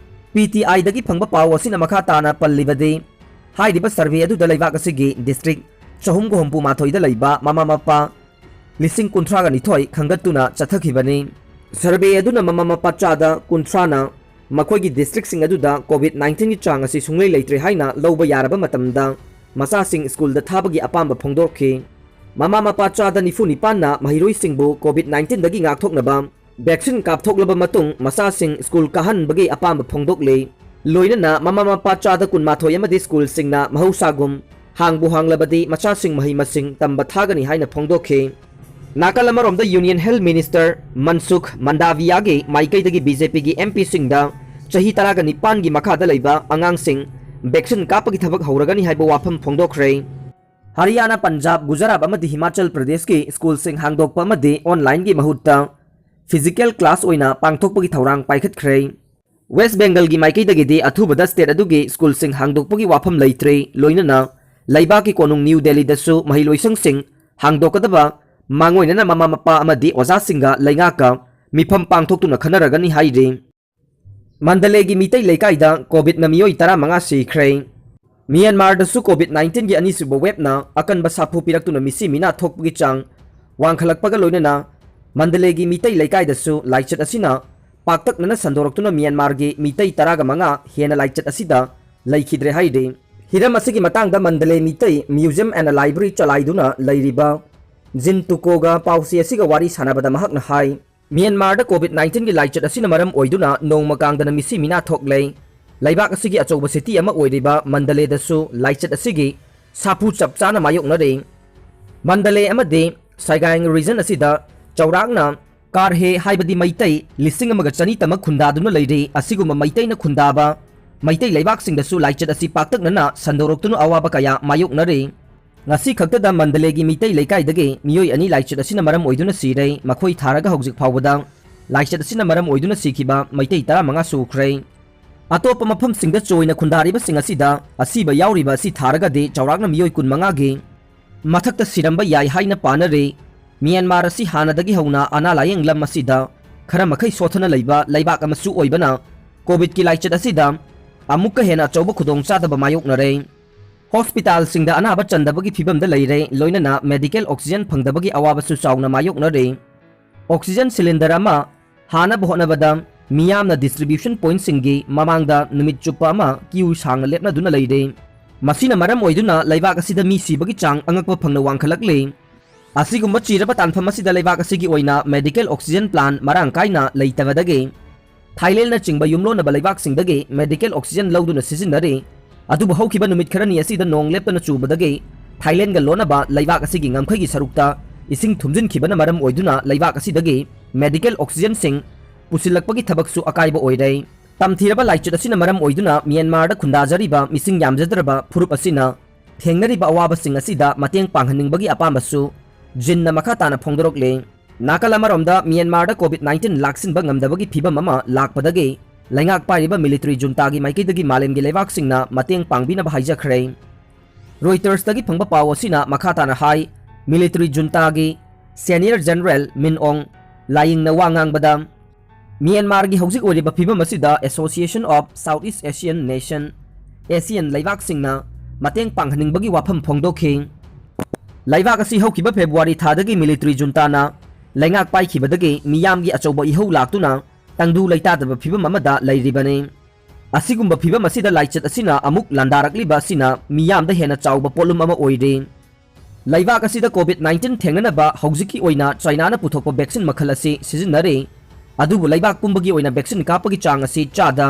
PTIꯗꯒꯤ ꯐꯪꯕ ꯄꯥꯎ ꯑꯁꯤꯅ ꯃꯈꯥ ꯇꯥꯅ ꯄꯜꯂꯤꯕꯗꯤ, ꯍꯥꯏꯔꯤꯕ survey ꯑꯗꯨꯗ ꯂꯩꯕꯥꯛ ꯑꯁꯤꯒꯤ district ꯆꯍꯨꯝꯒ ꯍꯨꯝꯐꯨ ꯃꯥꯊꯣꯏꯗ ꯂꯩꯕ ꯃꯃꯥ ꯃꯄꯥ ꯂꯤꯁꯤꯡ ꯀꯨꯟꯊ꯭ꯔꯥꯒ ꯅꯤꯊꯣꯏ ꯈꯟꯒꯠꯇꯨꯅ ꯆꯠꯊꯈꯤꯕꯅꯤ꯫ Survey ꯑꯗꯨꯅ ꯃꯃꯥ ꯃꯄꯥ ꯆꯥꯗ ꯀꯨꯟꯊ꯭ꯔꯥꯅ ꯃꯈꯣꯏꯒꯤ districtꯁꯤꯡ ꯑꯗꯨꯗ COVID nineteenꯒꯤ ꯆꯥꯡ ꯑꯁꯤ ꯁꯨꯡꯂꯩ ꯂꯩꯇ꯭ꯔꯦ ꯍꯥꯏꯅ ꯂꯧꯕ ꯌꯥꯔꯕ ꯃꯇꯝꯗ ꯃꯆꯥꯁꯤꯡ ꯁ꯭ꯀꯨꯜꯗ ꯊꯥꯕꯒꯤ ꯑꯄꯥꯝꯕ ꯐꯣꯡꯗꯣꯛꯈꯤ꯫ ꯃꯃꯥ ꯃꯄꯥ ꯆꯥꯗ ꯅꯤꯐꯨ ꯅꯤꯄꯥꯟꯅ ꯃꯍꯩꯔꯣꯏꯁꯤꯡꯕꯨ COVID nineteenꯗꯒꯤ ꯉꯥꯛꯊꯣꯛꯅꯕ vaccine ꯀꯥꯞꯊꯣꯛꯂꯕ ꯃꯇꯨꯡ ꯃꯆꯥꯁꯤꯡ ꯁ꯭ꯀꯨꯜ ꯀꯥꯍꯟꯕꯒꯤ ꯑꯄꯥꯝꯕ ꯐꯣꯡꯗꯣꯛꯂꯤ꯫ ꯂꯣꯏꯅꯅ ꯃꯃꯥ ꯃꯄꯥ ꯆꯥꯗ ꯀꯨꯟꯃꯥꯊꯣꯏ ꯑꯃꯗꯤ ꯁ꯭ꯀꯨꯜꯁꯤꯡꯅ ꯃꯍꯧꯁꯥꯒꯨꯝ ꯍꯥꯡꯕꯨ ꯍꯥꯡꯂꯕꯗꯤ ꯃꯆꯥꯁꯤꯡ ꯃꯍꯩ ꯃꯁꯤꯡ ꯇꯝꯕ ꯊꯥꯒꯅꯤ ꯍꯥꯏꯅ ꯐꯣꯡꯗꯣꯛꯈꯤ꯫ ꯅꯥꯀꯜ ꯑꯃꯔꯣꯝꯗ Union Health Minister ꯃꯟꯁꯨꯈ ꯃꯟꯗꯥꯚꯤꯌꯥꯒꯤ ꯃꯥꯏꯀꯩꯗꯒꯤ BJPꯒꯤ MPꯁꯤꯡꯗ ꯆꯍꯤ ꯇꯔꯥꯒ ꯅꯤꯄꯥꯟꯒꯤ ꯃꯈꯥꯗ ꯂꯩꯕ ꯑꯉꯥꯡꯁꯤꯡ vaccine ꯀꯥꯞꯄꯒꯤ ꯊꯕꯛ ꯍꯧꯔꯒꯅꯤ ꯍꯥꯏꯕ ꯋꯥꯐꯝ ꯐꯣꯡꯗꯣꯛꯈ꯭ꯔꯦ꯫ ꯍꯔꯤꯌꯥꯅꯥ, ꯄꯟꯖꯥꯕ, ꯒꯨꯖꯔꯥꯠ ꯑꯃꯗꯤ ꯍꯤꯃꯥꯆꯜ ꯄ꯭ꯔꯗꯦꯁꯀꯤ ꯁ꯭ꯀꯨꯜꯁꯤꯡ ꯍꯥꯡꯗꯣꯛꯄ ꯑꯃꯗꯤ onlineꯒꯤ ꯃꯍꯨꯠꯇ physical class ꯑꯣꯏꯅ ꯄꯥꯡꯊꯣꯛꯄꯒꯤ ꯊꯧꯔꯥꯡ ꯄꯥꯏꯈꯠꯈ꯭ꯔꯦ꯫ ꯋꯦꯁ ꯕꯦꯡꯒꯜꯒꯤ ꯃꯥꯏꯀꯩꯗꯒꯤꯗꯤ ꯑꯊꯨꯕꯗ state ꯑꯗꯨꯒꯤ ꯁ꯭ꯀꯨꯜꯁꯤꯡ ꯍꯥꯡꯗꯣꯛꯄꯒꯤ ꯋꯥꯐꯝ ꯂꯩꯇ꯭ꯔꯦ, ꯂꯣꯏꯅꯅ ꯂꯩꯕꯥꯛꯀꯤ ꯀꯣꯅꯨꯡ ꯅ꯭ꯌꯨ ꯗꯦꯜꯂꯤꯗꯁꯨ ꯃꯍꯩꯂꯣꯏꯁꯪꯁꯤꯡ ꯍꯥꯡꯗꯣꯛꯀꯗꯕ ꯃꯥꯡꯑꯣꯏꯅꯅ ꯃꯃꯥ ꯃꯄꯥ ꯑꯃꯗꯤ ꯑꯣꯖꯥꯁꯤꯡꯒ ꯂꯩꯉꯥꯛꯀ ꯃꯤꯐꯝ ꯄꯥꯡꯊꯣꯛꯇꯨꯅ ꯈꯟꯅꯔꯒꯅꯤ ꯍꯥꯏꯔꯤ꯫ ꯃꯟꯗꯂꯦꯒꯤ ꯃꯤꯇꯩ ꯂꯩꯀꯥꯏꯗ COVIDꯅ ꯃꯤꯑꯣꯏ ꯇꯔꯥꯃꯉꯥ ꯁꯤꯈ꯭ꯔꯦ꯫ ꯃ꯭ꯌꯥꯟꯃꯥꯔꯗꯁꯨ COVID nineteenꯒꯤ ꯑꯅꯤꯁꯨꯕ waveꯅ ꯑꯀꯟꯕ ꯁꯥꯐꯨ ꯄꯤꯔꯛꯇꯨꯅ ꯃꯤꯁꯤ ꯃꯤꯅꯥ ꯊꯣꯛꯄꯒꯤ ꯆꯥꯡ ꯋꯥꯡꯈꯠꯂꯛꯄꯒ ꯂꯣꯏꯅꯅ ꯃꯟꯗꯂꯦꯒꯤ ꯃꯤꯇꯩ ꯂꯩꯀꯥꯏꯗꯁꯨ ꯂꯥꯏꯆꯠ ꯑꯁꯤꯅ ꯄꯥꯛꯇꯛꯅꯅ ꯁꯟꯗꯣꯔꯛꯇꯨꯅ ꯃ꯭ꯌꯥꯟꯃꯥꯔꯒꯤ ꯃꯤꯇꯩ ꯇꯔꯥꯒ ꯃꯉꯥ ꯍꯦꯟꯅ ꯂꯥꯏꯆꯠ ꯑꯁꯤꯗ ꯂꯩꯈꯤꯗ꯭ꯔꯦ ꯍꯥꯏꯔꯤ꯫ ꯍꯤꯔꯝ ꯑꯁꯤꯒꯤ ꯃꯇꯥꯡꯗ Mandalay Meitei Museum and Library ꯆꯂꯥꯏꯗꯨꯅ ꯂꯩꯔꯤꯕ ꯖꯤꯟ ꯇꯨꯀꯣꯒ ꯄꯥꯎꯆꯦ ꯑꯁꯤꯒ ꯋꯥꯔꯤ ꯁꯥꯟꯅꯕꯗ ꯃꯍꯥꯛꯅ ꯍꯥꯏ, ꯃ꯭ꯌꯥꯟꯃꯥꯔꯗ COVID nineteenꯒꯤ ꯂꯥꯏꯆꯠ ꯑꯁꯤꯅ ꯃꯔꯝ ꯑꯣꯏꯗꯨꯅ ꯅꯣꯡꯃ ꯀꯥꯡꯗꯅ ꯃꯤꯁꯤ ꯃꯤꯅꯥ ꯊꯣꯛꯂꯦ꯫ ꯂꯩꯕꯥꯛ ꯑꯁꯤꯒꯤ ꯑꯆꯧꯕ city ꯑꯃ ꯑꯣꯏꯔꯤꯕ ꯃꯟꯗꯂꯦꯗꯁꯨ ꯂꯥꯏꯆꯠ ꯑꯁꯤꯒꯤ ꯁꯥꯐꯨ ꯆꯞ ꯆꯥꯅ ꯃꯥꯌꯣꯛꯅꯔꯤ꯫ ꯃꯟꯗꯂꯦ ꯑꯃꯗꯤ ꯁꯥꯏꯒꯥꯡ region ꯑꯁꯤꯗ ꯆꯥꯎꯔꯥꯛꯅ ꯀꯥꯔꯍꯦ ꯍꯥꯏꯕꯗꯤ ꯃꯩꯇꯩ ꯂꯤꯁꯤꯡ ꯑꯃꯒ ꯆꯅꯤ ꯇꯃꯛ ꯈꯨꯟꯗꯥꯗꯨꯅ ꯂꯩꯔꯤ꯫ ꯑꯁꯤꯒꯨꯝꯕ ꯃꯩꯇꯩꯅ ꯈꯨꯟꯗꯥꯕ ꯃꯩꯇꯩ ꯂꯩꯕꯥꯛꯁꯤꯡꯗꯁꯨ ꯂꯥꯏꯆꯠ ꯑꯁꯤ ꯄꯥꯛꯇꯛꯅꯅ ꯁꯟꯗꯣꯔꯛꯇꯨꯅ ꯑꯋꯥꯕ ꯀꯌꯥ ꯃꯥꯌꯣꯛꯅꯔꯤ꯫ ꯉꯁꯤ ꯈꯛꯇꯗ ꯃꯟꯗꯂꯦꯒꯤ ꯃꯤꯇꯩ ꯂꯩꯀꯥꯏꯗꯒꯤ ꯃꯤꯑꯣꯏ ꯑꯅꯤ ꯂꯥꯏꯆꯠ ꯑꯁꯤꯅ ꯃꯔꯝ ꯑꯣꯏꯗꯨꯅ ꯁꯤꯔꯦ꯫ ꯃꯈꯣꯏ ꯊꯥꯔꯒ ꯍꯧꯖꯤꯛ ꯐꯥꯎꯕꯗ ꯂꯥꯏꯆꯠ ꯑꯁꯤꯅ ꯃꯔꯝ ꯑꯣꯏꯗꯨꯅ ꯁꯤꯈꯤꯕ ꯃꯩꯇꯩ ꯇꯔꯥꯃꯉꯥ ꯁꯨꯈ꯭ꯔꯦ꯫ ꯑꯇꯣꯞꯄ ꯃꯐꯝꯁꯤꯡꯗ ꯆꯣꯏꯅ ꯈꯨꯟꯗꯥꯔꯤꯕꯁꯤꯡ ꯑꯁꯤꯗ ꯑꯁꯤꯕ ꯌꯥꯎꯔꯤꯕ ꯑꯁꯤ ꯊꯥꯔꯒꯗꯤ ꯆꯥꯎꯔꯥꯛꯅ ꯃꯤꯑꯣꯏ ꯀꯨꯟꯃꯉꯥꯒꯤ ꯃꯊꯛꯇ ꯁꯤꯔꯝꯕ ꯌꯥꯏ ꯍꯥꯏꯅ ꯄꯥꯅꯔꯤ꯫ ꯃ꯭ꯌꯥꯟꯃꯥꯔ ꯑꯁꯤ ꯍꯥꯟꯅꯗꯒꯤ ꯍꯧꯅ ꯑꯅꯥ ꯂꯥꯌꯦꯡ ꯂꯝ ꯑꯁꯤꯗ ꯈꯔ ꯃꯈꯩ ꯁꯣꯠꯊꯅ ꯂꯩꯕ ꯂꯩꯕꯥꯛ ꯑꯃꯁꯨ ꯑꯣꯏꯕꯅ COVIDꯀꯤ ꯂꯥꯏꯆꯠ ꯑꯁꯤꯗ ꯑꯃꯨꯛꯀ ꯍꯦꯟꯅ ꯑꯆꯧꯕ ꯈꯨꯗꯣꯡꯆꯥꯗꯕ ꯃꯥꯌꯣꯛꯅꯔꯦ꯫ Hospitalꯁꯤꯡꯗ ꯑꯅꯥꯕ ꯆꯟꯗꯕꯒꯤ ꯐꯤꯕꯝꯗ ꯂꯩꯔꯦ, ꯂꯣꯏꯅꯅ medical oxygen ꯐꯪꯗꯕꯒꯤ ꯑꯋꯥꯕꯁꯨ ꯆꯥꯎꯅ ꯃꯥꯌꯣꯛꯅꯔꯤ꯫ Oxygen cylinder ꯑꯃ ꯍꯥꯟꯅꯕ ꯍꯣꯠꯅꯕꯗ ꯃꯤꯌꯥꯝꯅ distribution pointꯁꯤꯡꯒꯤ ꯃꯃꯥꯡꯗ ꯅꯨꯃꯤꯠ ꯆꯨꯞꯄ ꯑꯃ queue ꯁꯥꯡꯅ ꯂꯦꯞꯅꯗꯨꯅ ꯂꯩꯔꯦ꯫ ꯃꯁꯤꯅ ꯃꯔꯝ ꯑꯣꯏꯗꯨꯅ ꯂꯩꯕꯥꯛ ꯑꯁꯤꯗ ꯃꯤ ꯁꯤꯕꯒꯤ ꯆꯥꯡ ꯑꯉꯛꯄ ꯐꯪꯅ ꯋꯥꯡꯈꯠꯂꯛꯂꯤ꯫ ꯑꯁꯤꯒꯨꯝꯕ ꯆꯤꯔꯕ ꯇꯥꯟꯐꯝ ꯑꯁꯤꯗ ꯂꯩꯕꯥꯛ ꯑꯁꯤꯒꯤ ꯑꯣꯏꯅ medical oxygen plant ꯃꯔꯥꯡ ꯀꯥꯏꯅ ꯂꯩꯇꯕꯗꯒꯤ ꯊꯥꯏꯂꯦꯟꯗꯅꯆꯤꯡꯕ ꯌꯨꯝꯂꯣꯟꯅꯕ ꯂꯩꯕꯥꯛꯁꯤꯡꯗꯒꯤ medical oxygen ꯂꯧꯗꯨꯅ ꯁꯤꯖꯤꯟꯅꯔꯤ꯫ ꯑꯗꯨꯕꯨ ꯍꯧꯈꯤꯕ ꯅꯨꯃꯤꯠ ꯈꯔꯅꯤ ꯑꯁꯤꯗ ꯅꯣꯡ ꯂꯦꯞꯇꯅ ꯆꯨꯕꯗꯒꯤ ꯊꯥꯏꯂꯦꯟꯒ ꯂꯣꯟꯅꯕ ꯂꯩꯕꯥꯛ ꯑꯁꯤꯒꯤ ꯉꯝꯈꯩꯒꯤ ꯁꯔꯨꯛꯇ ꯏꯁꯤꯡ ꯊꯨꯝꯖꯤꯟꯈꯤꯕꯅ ꯃꯔꯝ ꯑꯣꯏꯗꯨꯅ ꯂꯩꯕꯥꯛ ꯑꯁꯤꯗꯒꯤ medical oxygenꯁꯤꯡ ꯄꯨꯁꯤꯜꯂꯛꯄꯒꯤ ꯊꯕꯛꯁꯨ ꯑꯀꯥꯏꯕ ꯑꯣꯏꯔꯦ꯫ ꯇꯝꯊꯤꯔꯕ ꯂꯥꯏꯆꯠ ꯑꯁꯤꯅ ꯃꯔꯝ ꯑꯣꯏꯗꯨꯅ ꯃ꯭ꯌꯥꯟꯃꯥꯔꯗ ꯈꯨꯟꯗꯥꯖꯔꯤꯕ ꯃꯤꯁꯤꯡ ꯌꯥꯝꯖꯗ꯭ꯔꯕ ꯐꯨꯔꯨꯞ ꯑꯁꯤꯅ ꯊꯦꯡꯅꯔꯤꯕ ꯑꯋꯥꯕꯁꯤꯡ ꯑꯁꯤꯗ ꯃꯇꯦꯡ ꯄꯥꯡꯍꯟꯅꯤꯡꯕꯒꯤ ꯑꯄꯥꯝꯕꯁꯨ ꯖꯤꯟꯅ ꯃꯈꯥ ꯇꯥꯅ ꯐꯣꯡꯗꯣꯔꯛꯂꯤ꯫ ꯅꯥꯀꯜ ꯑꯃꯔꯣꯝꯗ ꯃ꯭ꯌꯥꯟꯃꯥꯔꯗ COVID nineteen ꯂꯥꯛꯁꯤꯟꯕ ꯉꯝꯗꯕꯒꯤ ꯐꯤꯕꯝ ꯑꯃ ꯂꯥꯛꯄꯗꯒꯤ ꯂꯩꯉꯥꯛ ꯄꯥꯏꯔꯤꯕ military juntaꯒꯤ ꯃꯥꯏꯀꯩꯗꯒꯤ ꯃꯥꯂꯦꯝꯒꯤ ꯂꯩꯕꯥꯛꯁꯤꯡꯅ ꯃꯇꯦꯡ ꯄꯥꯡꯕꯤꯅꯕ ꯍꯥꯏꯖꯈ꯭ꯔꯦ꯫ Reutersꯇꯒꯤ ꯐꯪꯕ ꯄꯥꯎ ꯑꯁꯤꯅ ꯃꯈꯥ ꯇꯥꯅ ꯍꯥꯏ, military juntaꯒꯤ senior general Min Aung Hlaing ꯋꯥ ꯉꯥꯡꯕꯗ, ꯃ꯭ꯌꯥꯟꯃꯥꯔꯒꯤ ꯍꯧꯖꯤꯛ ꯑꯣꯏꯔꯤꯕ ꯐꯤꯕꯝ ꯑꯁꯤꯗ Association of Southeast Asian Nation, ASEAN ꯂꯩꯕꯥꯛꯁꯤꯡꯅ ꯃꯇꯦꯡ ꯄꯥꯡꯍꯟꯅꯤꯡꯕꯒꯤ ꯋꯥꯐꯝ ꯐꯣꯡꯗꯣꯛꯈꯤ꯫ ꯂꯩꯕꯥꯛ ꯑꯁꯤ ꯍꯧꯈꯤꯕ ꯐꯦꯕ꯭ꯔꯨꯋꯥꯔꯤ ꯊꯥꯗꯒꯤ military juntaꯅ ꯂꯩꯉꯥꯛ ꯄꯥꯏꯈꯤꯕꯗꯒꯤ ꯃꯤꯌꯥꯝꯒꯤ ꯑꯆꯧꯕ ꯏꯍꯧ ꯂꯥꯛꯇꯨꯅ ꯇꯪꯗꯨ ꯂꯩꯇꯥꯗꯕ ꯐꯤꯕꯝ ꯑꯃꯗ ꯂꯩꯔꯤꯕꯅꯤ꯫ ꯑꯁꯤꯒꯨꯝꯕ ꯐꯤꯚꯝ ꯑꯁꯤꯗ ꯂꯥꯏꯆꯠ ꯑꯁꯤꯅ ꯑꯃꯨꯛ ꯂꯥꯟꯗꯥꯔꯛꯂꯤꯕ ꯑꯁꯤꯅ ꯃꯤꯌꯥꯝꯗ ꯍꯦꯟꯅ ꯆꯥꯎꯕ ꯄꯣꯠꯂꯨꯝ ꯑꯃ ꯑꯣꯏꯔꯦ꯫ ꯂꯩꯕꯥꯛ ꯑꯁꯤꯗ COVID nineteen ꯊꯦꯡꯅꯅꯕ ꯍꯧꯖꯤꯛꯀꯤ ꯑꯣꯏꯅ ꯆꯥꯏꯅꯥꯅ ꯄꯨꯊꯣꯛꯄ vaccine ꯃꯈꯜ ꯑꯁꯤ ꯁꯤꯖꯤꯟꯅꯔꯤ꯫ ꯑꯗꯨꯕꯨ ꯂꯩꯕꯥꯛ ꯄꯨꯝꯕꯒꯤ ꯑꯣꯏꯅ vaccine ꯀꯥꯞꯄꯒꯤ ꯆꯥꯡ ꯑꯁꯤ ꯆꯥꯗ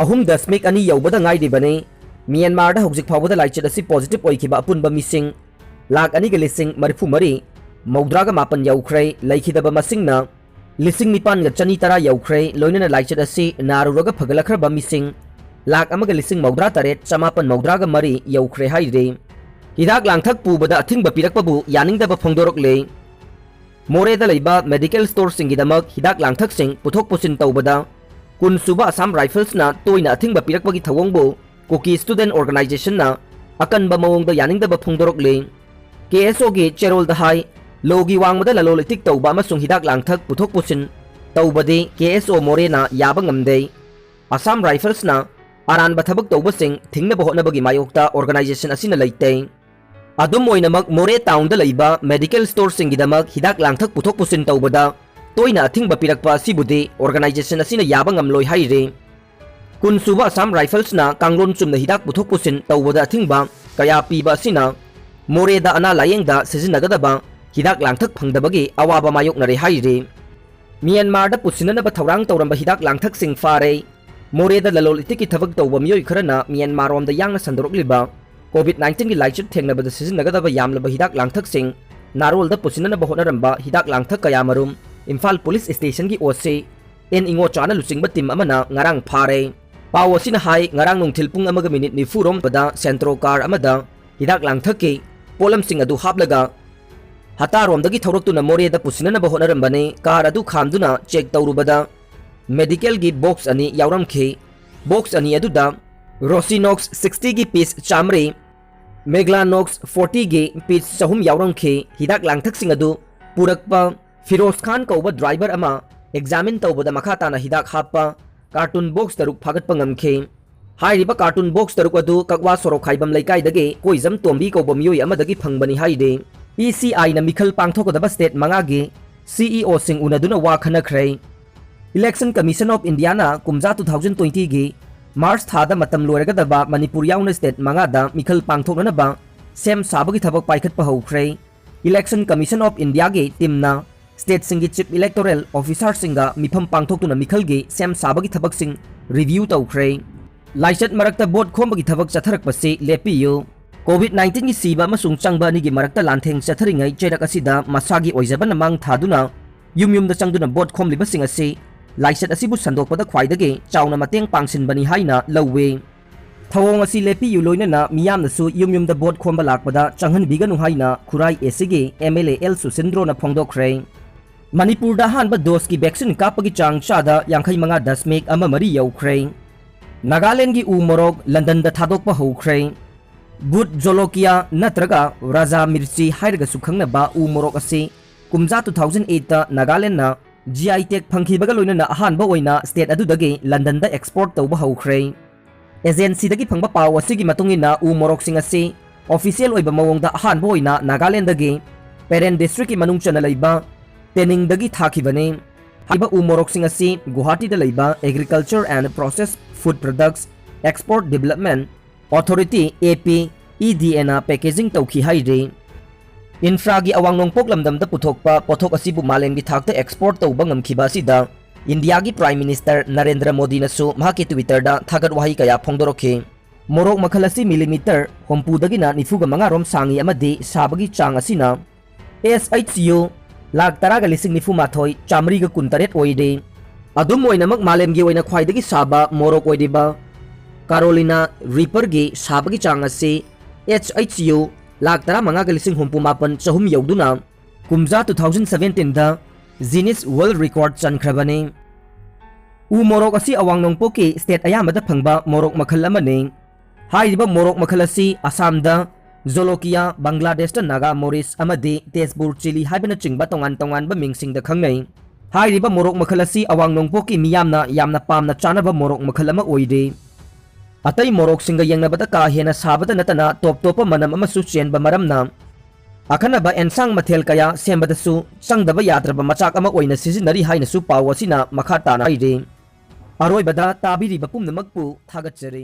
ꯑꯍꯨꯝ ꯗꯁꯃꯤꯛ ꯑꯅꯤ ꯌꯧꯕꯗ ꯉꯥꯏꯔꯤꯕꯅꯤ꯫ ꯃ꯭ꯌꯥꯟꯃꯥꯔꯗ ꯍꯧꯖꯤꯛ ꯐꯥꯎꯕꯗ ꯂꯥꯏꯆꯠ ꯑꯁꯤ positive ꯑꯣꯏꯈꯤꯕ ꯑꯄꯨꯟꯕ ꯃꯤꯁꯤꯡ ꯂꯥꯈ ꯑꯅꯤꯒ ꯂꯤꯁꯤꯡ ꯃꯔꯤꯐꯨ ꯃꯔꯤ ꯃꯧꯗ꯭ꯔꯥꯒ ꯃꯥꯄꯟ ꯌꯧꯈ꯭ꯔꯦ꯫ ꯂꯩꯈꯤꯗꯕ ꯃꯁꯤꯡꯅ ꯂꯤꯁꯤꯡ ꯅꯤꯄꯥꯟꯒ ꯆꯅꯤ ꯇꯔꯥ ꯌꯧꯈ꯭ꯔꯦ꯫ ꯂꯣꯏꯅꯅ ꯂꯥꯏꯆꯠ ꯑꯁꯤ ꯅꯥꯔꯨꯔꯒ ꯐꯒꯠꯂꯛꯈ꯭ꯔꯕ ꯃꯤꯁꯤꯡ ꯂꯥꯈ ꯑꯃꯒ ꯂꯤꯁꯤꯡ ꯃꯧꯗ꯭ꯔꯥ ꯇꯔꯦꯠ ꯆꯃꯥꯄꯟ ꯃꯧꯗ꯭ꯔꯥꯒ ꯃꯔꯤ ꯌꯧꯈ꯭ꯔꯦ ꯍꯥꯏꯔꯤ꯫ ꯍꯤꯗꯥꯛ ꯂꯥꯡꯊꯛ ꯄꯨꯕꯗ ꯑꯊꯤꯡꯕ ꯄꯤꯔꯛꯄꯕꯨ ꯌꯥꯅꯤꯡꯗꯕ ꯐꯣꯡꯗꯣꯔꯛꯂꯦ꯫ ꯃꯣꯔꯦꯗ ꯂꯩꯕ medical storeꯁꯤꯡꯒꯤꯗꯃꯛ ꯍꯤꯗꯥꯛ ꯂꯥꯡꯊꯛꯁꯤꯡ ꯄꯨꯊꯣꯛ ꯄꯨꯁꯤꯟ ꯇꯧꯕꯗ ꯀꯨꯟ ꯁꯨꯕ Assam Riflesꯅ ꯇꯣꯏꯅ ꯑꯊꯤꯡꯕ ꯄꯤꯔꯛꯄꯒꯤ ꯊꯧꯑꯣꯡꯕꯨ Kuki Student Organizationꯅ ꯑꯀꯟꯕ ꯃꯑꯣꯡꯗ ꯌꯥꯅꯤꯡꯗꯕ ꯐꯣꯡꯗꯣꯔꯛꯂꯤ꯫ KSOꯒꯤ ꯆꯦꯔꯣꯜꯗ ꯍꯥꯏ, ꯂꯣꯒꯤ ꯋꯥꯡꯃꯗ ꯂꯂꯣꯜ ꯏꯇꯤꯛ ꯇꯧꯕ ꯑꯃꯁꯨꯡ ꯍꯤꯗꯥꯛ ꯂꯥꯡꯊꯛ ꯄꯨꯊꯣꯛ ꯄꯨꯁꯤꯟ ꯇꯧꯕꯗꯤ KSO ꯃꯣꯔꯦꯅ ꯌꯥꯕ ꯉꯝꯗꯦ꯫ Assam Riflesꯅ ꯑꯔꯥꯟꯕ ꯊꯕꯛ ꯇꯧꯕꯁꯤꯡ ꯊꯤꯡꯅꯕ ꯍꯣꯠꯅꯕꯒꯤ ꯃꯥꯌꯣꯛꯇ organization ꯑꯁꯤꯅ ꯂꯩꯇꯦ꯫ ꯑꯗꯨꯝ ꯑꯣꯏꯅꯃꯛ, ꯃꯣꯔꯦ townꯗ ꯂꯩꯕ medical storeꯁꯤꯡꯒꯤꯗꯃꯛ ꯍꯤꯗꯥꯛ ꯂꯥꯡꯊꯛ ꯄꯨꯊꯣꯛ ꯄꯨꯁꯤꯟ ꯇꯧꯕꯗ ꯇꯣꯏꯅ ꯑꯊꯤꯡꯕ ꯄꯤꯔꯛꯄ ꯑꯁꯤꯕꯨꯗꯤ organization ꯑꯁꯤꯅ ꯌꯥꯕ ꯉꯝꯂꯣꯏ ꯍꯥꯏꯔꯤ꯫ ꯀꯨꯟ ꯁꯨꯕ Assam Riflesꯅ ꯀꯥꯡꯂꯣꯟ ꯆꯨꯝꯅ ꯍꯤꯗꯥꯛ ꯄꯨꯊꯣꯛ ꯄꯨꯁꯤꯟ ꯇꯧꯕꯗ ꯑꯊꯤꯡꯕ ꯀꯌꯥ ꯄꯤꯕ ꯑꯁꯤꯅ ꯃꯣꯔꯦꯗ ꯑꯅꯥ ꯂꯥꯌꯦꯡꯗ ꯁꯤꯖꯤꯟꯅꯒꯗꯕ ꯍꯤꯗꯥꯛ ꯂꯥꯡꯊꯛ ꯐꯪꯗꯕꯒꯤ ꯑꯋꯥꯕ ꯃꯥꯌꯣꯛꯅꯔꯦ ꯍꯥꯏꯔꯤ꯫ ꯃ꯭ꯌꯥꯟꯃꯥꯔꯗ ꯄꯨꯁꯤꯟꯅꯅꯕ ꯊꯧꯔꯥꯡ ꯇꯧꯔꯝꯕ ꯍꯤꯗꯥꯛ ꯂꯥꯡꯊꯛꯁꯤꯡ ꯐꯥꯔꯦ꯫ ꯃꯣꯔꯦꯗ ꯂꯂꯣꯜ ꯏꯇꯤꯛꯀꯤ ꯊꯕꯛ ꯇꯧꯕ ꯃꯤꯑꯣꯏ ꯈꯔꯅ ꯃ꯭ꯌꯥꯟꯃꯥꯔꯔꯣꯝꯗ ꯌꯥꯡꯅ ꯁꯟꯗꯣꯔꯛꯂꯤꯕ COVID nineteenꯒꯤ ꯂꯥꯏꯆꯠ ꯊꯦꯡꯅꯕꯗ ꯁꯤꯖꯤꯟꯅꯒꯗꯕ ꯌꯥꯝꯂꯕ ꯍꯤꯗꯥꯛ ꯂꯥꯡꯊꯛꯁꯤꯡ ꯅꯥꯔꯣꯜꯗ ꯄꯨꯁꯤꯟꯅꯅꯕ ꯍꯣꯠꯅꯔꯝꯕ ꯍꯤꯗꯥꯛ ꯂꯥꯡꯊꯛ ꯀꯌꯥꯃꯔꯨꯝ ꯏꯝꯐꯥꯜ ꯄꯨꯂꯤꯁ ꯁ꯭ꯇꯦꯁꯟꯒꯤ OC ꯑꯦꯟ ꯏꯉꯣꯆꯥꯅ ꯂꯨꯆꯤꯡꯕ ꯇꯤꯝ ꯑꯃꯅ ꯉꯔꯥꯡ ꯐꯥꯔꯦ꯫ ꯄꯥꯎ ꯑꯁꯤꯅ ꯍꯥꯏ, ꯉꯔꯥꯡ ꯅꯨꯡꯊꯤꯜ ꯄꯨꯡ ꯑꯃꯒ ꯃꯤꯅꯤꯠ ꯅꯤꯐꯨ ꯔꯣꯝꯕꯗ ꯁꯦꯟꯇ꯭ꯔꯣ ꯀꯥꯔ ꯑꯃꯗ ꯍꯤꯗꯥꯛ ꯂꯥꯡꯊꯛꯀꯤ ꯄꯣꯠꯂꯝꯁꯤꯡ ꯑꯗꯨ ꯍꯥꯞꯂꯒ ꯍꯇꯥꯔꯣꯝꯗꯒꯤ ꯊꯧꯔꯛꯇꯨꯅ ꯃꯣꯔꯦꯗ ꯄꯨꯁꯤꯟꯅꯅꯕ ꯍꯣꯠꯅꯔꯝꯕꯅꯤ꯫ ꯀꯥꯔ ꯑꯗꯨ ꯈꯥꯝꯗꯨꯅ ꯆꯦꯛ ꯇꯧꯔꯨꯕꯗ ꯃꯦꯗꯤꯀꯦꯜꯒꯤ ꯕꯣꯛꯁ ꯑꯅꯤ ꯌꯥꯎꯔꯝꯈꯤ꯫ ꯕꯣꯛꯁ ꯑꯅꯤ ꯑꯗꯨꯗ ꯔꯣꯁꯤꯅꯣꯛꯁ ꯁꯤꯛꯁꯇꯤꯒꯤ ꯄꯤꯁ ꯆꯥꯃꯔꯤ, ꯃꯦꯒ꯭ꯂꯥꯅꯣꯛꯁ ꯐꯣꯔꯇꯤꯒꯤ ꯄꯤꯁ ꯆꯍꯨꯝ ꯌꯥꯎꯔꯝꯈꯤ꯫ ꯍꯤꯗꯥꯛ ꯂꯥꯡꯊꯛꯁꯤꯡ ꯑꯗꯨ ꯄꯨꯔꯛꯄ ꯐꯤꯔꯣꯖ ꯈꯥꯟ ꯀꯧꯕ ꯗ꯭ꯔꯥꯏꯚꯔ ꯑꯃ ꯑꯦꯛꯖꯥꯃꯤꯟ ꯇꯧꯕꯗ ꯃꯈꯥ ꯇꯥꯅ ꯍꯤꯗꯥꯛ ꯍꯥꯞꯄ ꯀꯥꯔꯇꯨꯟ ꯕꯣꯛꯁ ꯇꯔꯨꯛ ꯐꯥꯒꯠꯄ ꯉꯝꯈꯤ꯫ ꯍꯥꯏꯔꯤꯕ ꯀꯥꯔꯇꯨꯟ ꯕꯣꯛꯁ ꯇꯔꯨꯛ ꯑꯗꯨ ꯀꯛꯋꯥ ꯁꯣꯔꯣꯛ ꯈꯥꯏꯕꯝ ꯂꯩꯀꯥꯏꯗꯒꯤ ꯀꯣꯏꯖꯝ ꯇꯣꯝꯕꯤ ꯀꯧꯕ ꯃꯤꯑꯣꯏ ꯑꯃꯗꯒꯤ ꯐꯪꯕꯅꯤ ꯍꯥꯏꯔꯤ꯫ ECIꯅ ꯃꯤꯈꯜ ꯄꯥꯡꯊꯣꯛꯀꯗꯕ ꯁ꯭ꯇꯦꯠ ꯃꯉꯥꯒꯤ CEOꯁꯤꯡ ꯎꯅꯗꯨꯅ ꯋꯥ ꯈꯟꯅꯈ꯭ꯔꯦ꯫ Election Commission of Indiaꯅ ꯀꯨꯝꯖꯥ two thousand twentyꯒꯤ ꯃꯥꯔꯆ ꯊꯥꯗ ꯃꯇꯝ ꯂꯣꯏꯔꯒꯗꯕ ꯃꯅꯤꯄꯨꯔ ꯌꯥꯎꯅ ꯁ꯭ꯇꯦꯠ ꯃꯉꯥꯗ ꯃꯤꯈꯜ ꯄꯥꯡꯊꯣꯛꯅꯅꯕ ꯁꯦꯝ ꯁꯥꯕꯒꯤ ꯊꯕꯛ ꯄꯥꯏꯈꯠꯄ ꯍꯧꯈ꯭ꯔꯦ꯫ Election Commission of Indiaꯒꯤ ꯇꯤꯝꯅ ꯁ꯭ꯇꯦꯠꯁꯤꯡꯒꯤ ꯆꯤꯐ ꯏꯂꯦꯛꯇꯣꯔꯦꯜ ꯑꯣꯐꯤꯁꯥꯔꯁꯤꯡꯒ ꯃꯤꯐꯝ ꯄꯥꯡꯊꯣꯛꯇꯨꯅ ꯃꯤꯈꯜꯒꯤ ꯁꯦꯝ ꯁꯥꯕꯒꯤ ꯊꯕꯛꯁꯤꯡ ꯔꯤꯚꯤꯌꯨ ꯇꯧꯈ꯭ꯔꯦ꯫ ꯂꯥꯏꯆꯠ ꯃꯔꯛꯇ ꯚꯣꯠ ꯈꯣꯝꯕꯒꯤ ꯊꯕꯛ ꯆꯠꯊꯔꯛꯄꯁꯤ ꯂꯦꯞꯄꯤꯌꯨ꯫ ꯀꯣꯚꯤꯗ ꯅꯥꯏꯟꯇꯤꯟꯒꯤ ꯁꯤꯕ ꯑꯃꯁꯨꯡ ꯆꯪꯕ ꯑꯅꯤꯒꯤ ꯃꯔꯛꯇ ꯂꯥꯟꯊꯦꯡ ꯆꯠꯊꯔꯤꯉꯩ ꯆꯩꯔꯛ ꯑꯁꯤꯗ ꯃꯁꯥꯒꯤ ꯑꯣꯏꯖꯕꯅ ꯃꯥꯡ ꯊꯥꯗꯨꯅ ꯌꯨꯝ ꯌꯨꯝꯗ ꯆꯪꯗꯨꯅ ꯚꯣꯠ ꯈꯣꯝꯂꯤꯕꯁꯤꯡ ꯑꯁꯤ ꯂꯥꯏꯆꯠ ꯑꯁꯤꯕꯨ ꯁꯟꯗꯣꯛꯄꯗ ꯈ꯭ꯋꯥꯏꯗꯒꯤ ꯆꯥꯎꯅ ꯃꯇꯦꯡ ꯄꯥꯡꯁꯤꯟꯕꯅꯤ ꯍꯥꯏꯅ ꯂꯧꯏ꯫ ꯊꯧꯑꯣꯡ ꯑꯁꯤ ꯂꯦꯞꯄꯤꯌꯨ ꯂꯣꯏꯅꯅ ꯃꯤꯌꯥꯝꯅꯁꯨ ꯌꯨꯝ ꯌꯨꯝꯗ ꯚꯣꯠ ꯈꯣꯝꯕ ꯂꯥꯛꯄꯗ ꯆꯪꯍꯟꯕꯤꯒꯅꯨ ꯍꯥꯏꯅ ꯈꯨꯔꯥꯏ ꯑꯦꯁꯤꯒꯤ ꯑꯦꯝ ꯑꯦꯜ ꯑꯦ ꯑꯦꯜ ꯁꯨꯁꯤꯟꯗ꯭ꯔꯣꯅ ꯐꯣꯡꯗꯣꯛꯈ꯭ꯔꯦ꯫ ꯃꯅꯤꯄꯨꯔꯗ ꯑꯍꯥꯟꯕ ꯗꯣꯁꯀꯤ ꯚꯦꯛꯁꯤꯟ ꯀꯥꯞꯄꯒꯤ ꯆꯥꯡ ꯆꯥꯗ ꯌꯥꯡꯈꯩ ꯃꯉꯥ ꯗꯁꯃꯤꯛ ꯑꯃ ꯃꯔꯤ ꯌꯧꯈ꯭ꯔꯦ꯫ ꯅꯥꯒꯥꯂꯦꯟꯒꯤ ꯎ ꯃꯣꯔꯣꯛ ꯂꯟꯗꯟꯗ ꯊꯥꯗꯣꯛꯄ ꯍꯧꯈ꯭ꯔꯦ꯫ ꯚꯨꯠ ꯖꯣꯂꯣꯀꯤꯌꯥ ꯅꯠꯇ꯭ꯔꯒ ꯔꯥꯖꯥ ꯃꯤꯔꯆꯤ ꯍꯥꯏꯔꯒꯁꯨ ꯈꯪꯅꯕ ꯎ ꯃꯣꯔꯣꯛ ꯑꯁꯤ ꯀꯨꯝꯖꯥ ꯇꯨ ꯊꯥꯎꯖꯟ ꯑꯩꯠꯇ ꯅꯥꯒꯥꯂꯦꯟꯗ ꯖꯤ ꯑꯥꯏ ꯇꯦꯒ ꯐꯪꯈꯤꯕꯒ ꯂꯣꯏꯅꯅ ꯑꯍꯥꯟꯕ ꯑꯣꯏꯅ ꯁ꯭ꯇꯦꯠ ꯑꯗꯨꯗꯒꯤ ꯂꯟꯗꯟꯗ ꯑꯦꯛꯁꯄꯣꯔꯠ ꯇꯧꯕ ꯍꯧꯈ꯭ꯔꯦ꯫ ꯑꯦꯖꯦꯟꯁꯤꯗꯒꯤ ꯐꯪꯕ ꯄꯥꯎ ꯑꯁꯤꯒꯤ ꯃꯇꯨꯡ ꯏꯟꯅ ꯎ ꯃꯣꯔꯣꯛꯁꯤꯡ ꯑꯁꯤ ꯑꯣꯐꯤꯁꯤꯌꯦꯜ ꯑꯣꯏꯕ ꯃꯑꯣꯡꯗ ꯑꯍꯥꯟꯕ ꯑꯣꯏꯅ ꯅꯥꯒꯥꯂꯦꯟꯗꯒꯤ ꯄꯦꯔꯦꯟ ꯗꯤꯁꯇ꯭ꯔꯤꯛꯀꯤ ꯃꯅꯨꯡ ꯆꯟꯅ ꯂꯩꯕ ꯇꯦꯅꯤꯡꯗꯒꯤ ꯊꯥꯈꯤꯕꯅꯤ꯫ ꯍꯥꯏꯔꯤꯕ ꯎ ꯃꯣꯔꯣꯛꯁꯤꯡ ꯑꯁꯤ ꯒꯨꯋꯥꯍꯥꯇꯤꯗ ꯂꯩꯕ Agriculture and Processed Food Products Export Development Authority, A P E D Aꯅ ꯄꯦꯀꯦꯖꯤꯡ ꯇꯧꯈꯤ ꯍꯥꯏꯔꯤ꯫ ꯏꯟꯐ꯭ꯔꯥꯒꯤ ꯑꯋꯥꯡ ꯅꯣꯡꯄꯣꯛ ꯂꯝꯗꯝꯗ ꯄꯨꯊꯣꯛꯄ ꯄꯣꯠꯊꯣꯛ ꯑꯁꯤꯕꯨ ꯃꯥꯂꯦꯝꯒꯤ ꯊꯥꯛꯇ ꯑꯦꯛꯁꯄꯣꯔꯠ ꯇꯧꯕ ꯉꯝꯈꯤꯕ ꯑꯁꯤꯗ ꯏꯟꯗꯤꯌꯥꯒꯤ ꯄ꯭ꯔꯥꯏꯝ ꯃꯤꯅꯤꯁꯇꯔ ꯅꯔꯦꯟꯗ꯭ꯔ ꯃꯣꯗꯤꯅꯁꯨ ꯃꯍꯥꯛꯀꯤ ꯇ꯭ꯋꯤꯇꯔꯗ ꯊꯥꯒꯠ ꯋꯥꯍꯩ ꯀꯌꯥ ꯐꯣꯡꯗꯣꯔꯛꯈꯤ꯫ ꯃꯣꯔꯣꯛ ꯃꯈꯜ ꯑꯁꯤ ꯃꯤꯂꯤꯃꯤꯇꯔ ꯍꯨꯝꯐꯨꯗꯒꯤꯅ ꯅꯤꯐꯨꯒ ꯃꯉꯥ ꯔꯣꯝ ꯁꯥꯡꯉꯤ ꯑꯃꯗꯤ ꯁꯥꯕꯒꯤ ꯆꯥꯡ ꯑꯁꯤꯅ S H U ꯂꯥꯈ ꯇꯔꯥꯒ ꯂꯤꯁꯤꯡ ꯅꯤꯐꯨ ꯃꯥꯊꯣꯏ ꯆꯥꯃꯔꯤꯒ ꯀꯨꯟ ꯇꯔꯦꯠ ꯑꯣꯏꯔꯤ꯫ ꯑꯗꯨꯝ ꯑꯣꯏꯅꯃꯛ ꯃꯥꯂꯦꯝꯒꯤ ꯑꯣꯏꯅ ꯈ꯭ꯋꯥꯏꯗꯒꯤ ꯁꯥꯕ ꯃꯣꯔꯣꯛ ꯑꯣꯏꯔꯤꯕ ꯀꯥꯔꯣꯂꯤꯅꯥ ꯔꯤꯄꯔꯒꯤ ꯁꯥꯕꯒꯤ ꯆꯥꯡ ꯑꯁꯤ S H U ꯂꯥꯈ ꯇꯔꯥꯃꯉꯥꯒ ꯂꯤꯁꯤꯡ ꯍꯨꯝꯐꯨ ꯃꯥꯄꯟ ꯆꯍꯨꯝ ꯌꯧꯗꯨꯅ ꯀꯨꯝꯖꯥ two thousand seventeenꯗ Guinness World Record ꯆꯟꯈ꯭ꯔꯕꯅꯤ꯫ ꯎ ꯃꯣꯔꯣꯛ ꯑꯁꯤ ꯑꯋꯥꯡ ꯅꯣꯡꯄꯣꯛꯀꯤ ꯁ꯭ꯇꯦꯠ ꯑꯌꯥꯝꯕꯗ ꯐꯪꯕ ꯃꯣꯔꯣꯛ ꯃꯈꯜ ꯑꯃꯅꯤ꯫ ꯍꯥꯏꯔꯤꯕ ꯃꯣꯔꯣꯛ ꯃꯈꯜ ꯑꯁꯤ ꯑꯁꯥꯝꯗ ꯖꯣꯂꯣꯀꯤꯌꯥ, ꯕꯪꯒ꯭ꯂꯥꯗꯦꯁꯇ ꯅꯥꯒꯥ ꯃꯣꯔꯤꯁ ꯑꯃꯗꯤ ꯇꯦꯖꯄꯨꯔ ꯆꯤꯂꯤ ꯍꯥꯏꯕꯅꯆꯤꯡꯕ ꯇꯣꯉꯥꯟ ꯇꯣꯉꯥꯟꯕ ꯃꯤꯡꯁꯤꯡꯗ ꯈꯪꯅꯩ꯫ ꯍꯥꯏꯔꯤꯕ ꯃꯣꯔꯣꯛ ꯃꯈꯜ ꯑꯁꯤ ꯑꯋꯥꯡ ꯅꯣꯡꯄꯣꯛꯀꯤ ꯃꯤꯌꯥꯝꯅ ꯌꯥꯝꯅ ꯄꯥꯝꯅ ꯆꯥꯅꯕ ꯃꯣꯔꯣꯛ ꯃꯈꯜ ꯑꯃ ꯑꯣꯏꯔꯤ꯫ ꯑꯇꯩ ꯃꯣꯔꯣꯛꯁꯤꯡꯒ ꯌꯦꯡꯅꯕꯗ ꯀꯥ ꯍꯦꯟꯅ ꯁꯥꯕꯇ ꯅꯠꯇꯅ ꯇꯣꯞ ꯇꯣꯞꯄ ꯃꯅꯝ ꯑꯃꯁꯨ ꯆꯦꯟꯕ ꯃꯔꯝꯅ ꯑꯈꯟꯅꯕ ꯑꯦꯟꯁꯥꯡ ꯃꯊꯦꯜ ꯀꯌꯥ ꯁꯦꯝꯕꯗꯁꯨ ꯆꯪꯗꯕ ꯌꯥꯗ꯭ꯔꯕ ꯃꯆꯥꯛ ꯑꯃ ꯑꯣꯏꯅ ꯁꯤꯖꯤꯟꯅꯔꯤ ꯍꯥꯏꯅꯁꯨ ꯄꯥꯎ ꯑꯁꯤꯅ ꯃꯈꯥ ꯇꯥꯅ ꯍꯥꯏꯔꯤ꯫ ꯑꯔꯣꯏꯕꯗ ꯇꯥꯕꯤꯔꯤꯕ ꯄꯨꯝꯅꯃꯛꯄꯨ ꯊꯥꯒꯠꯆꯔꯤ꯫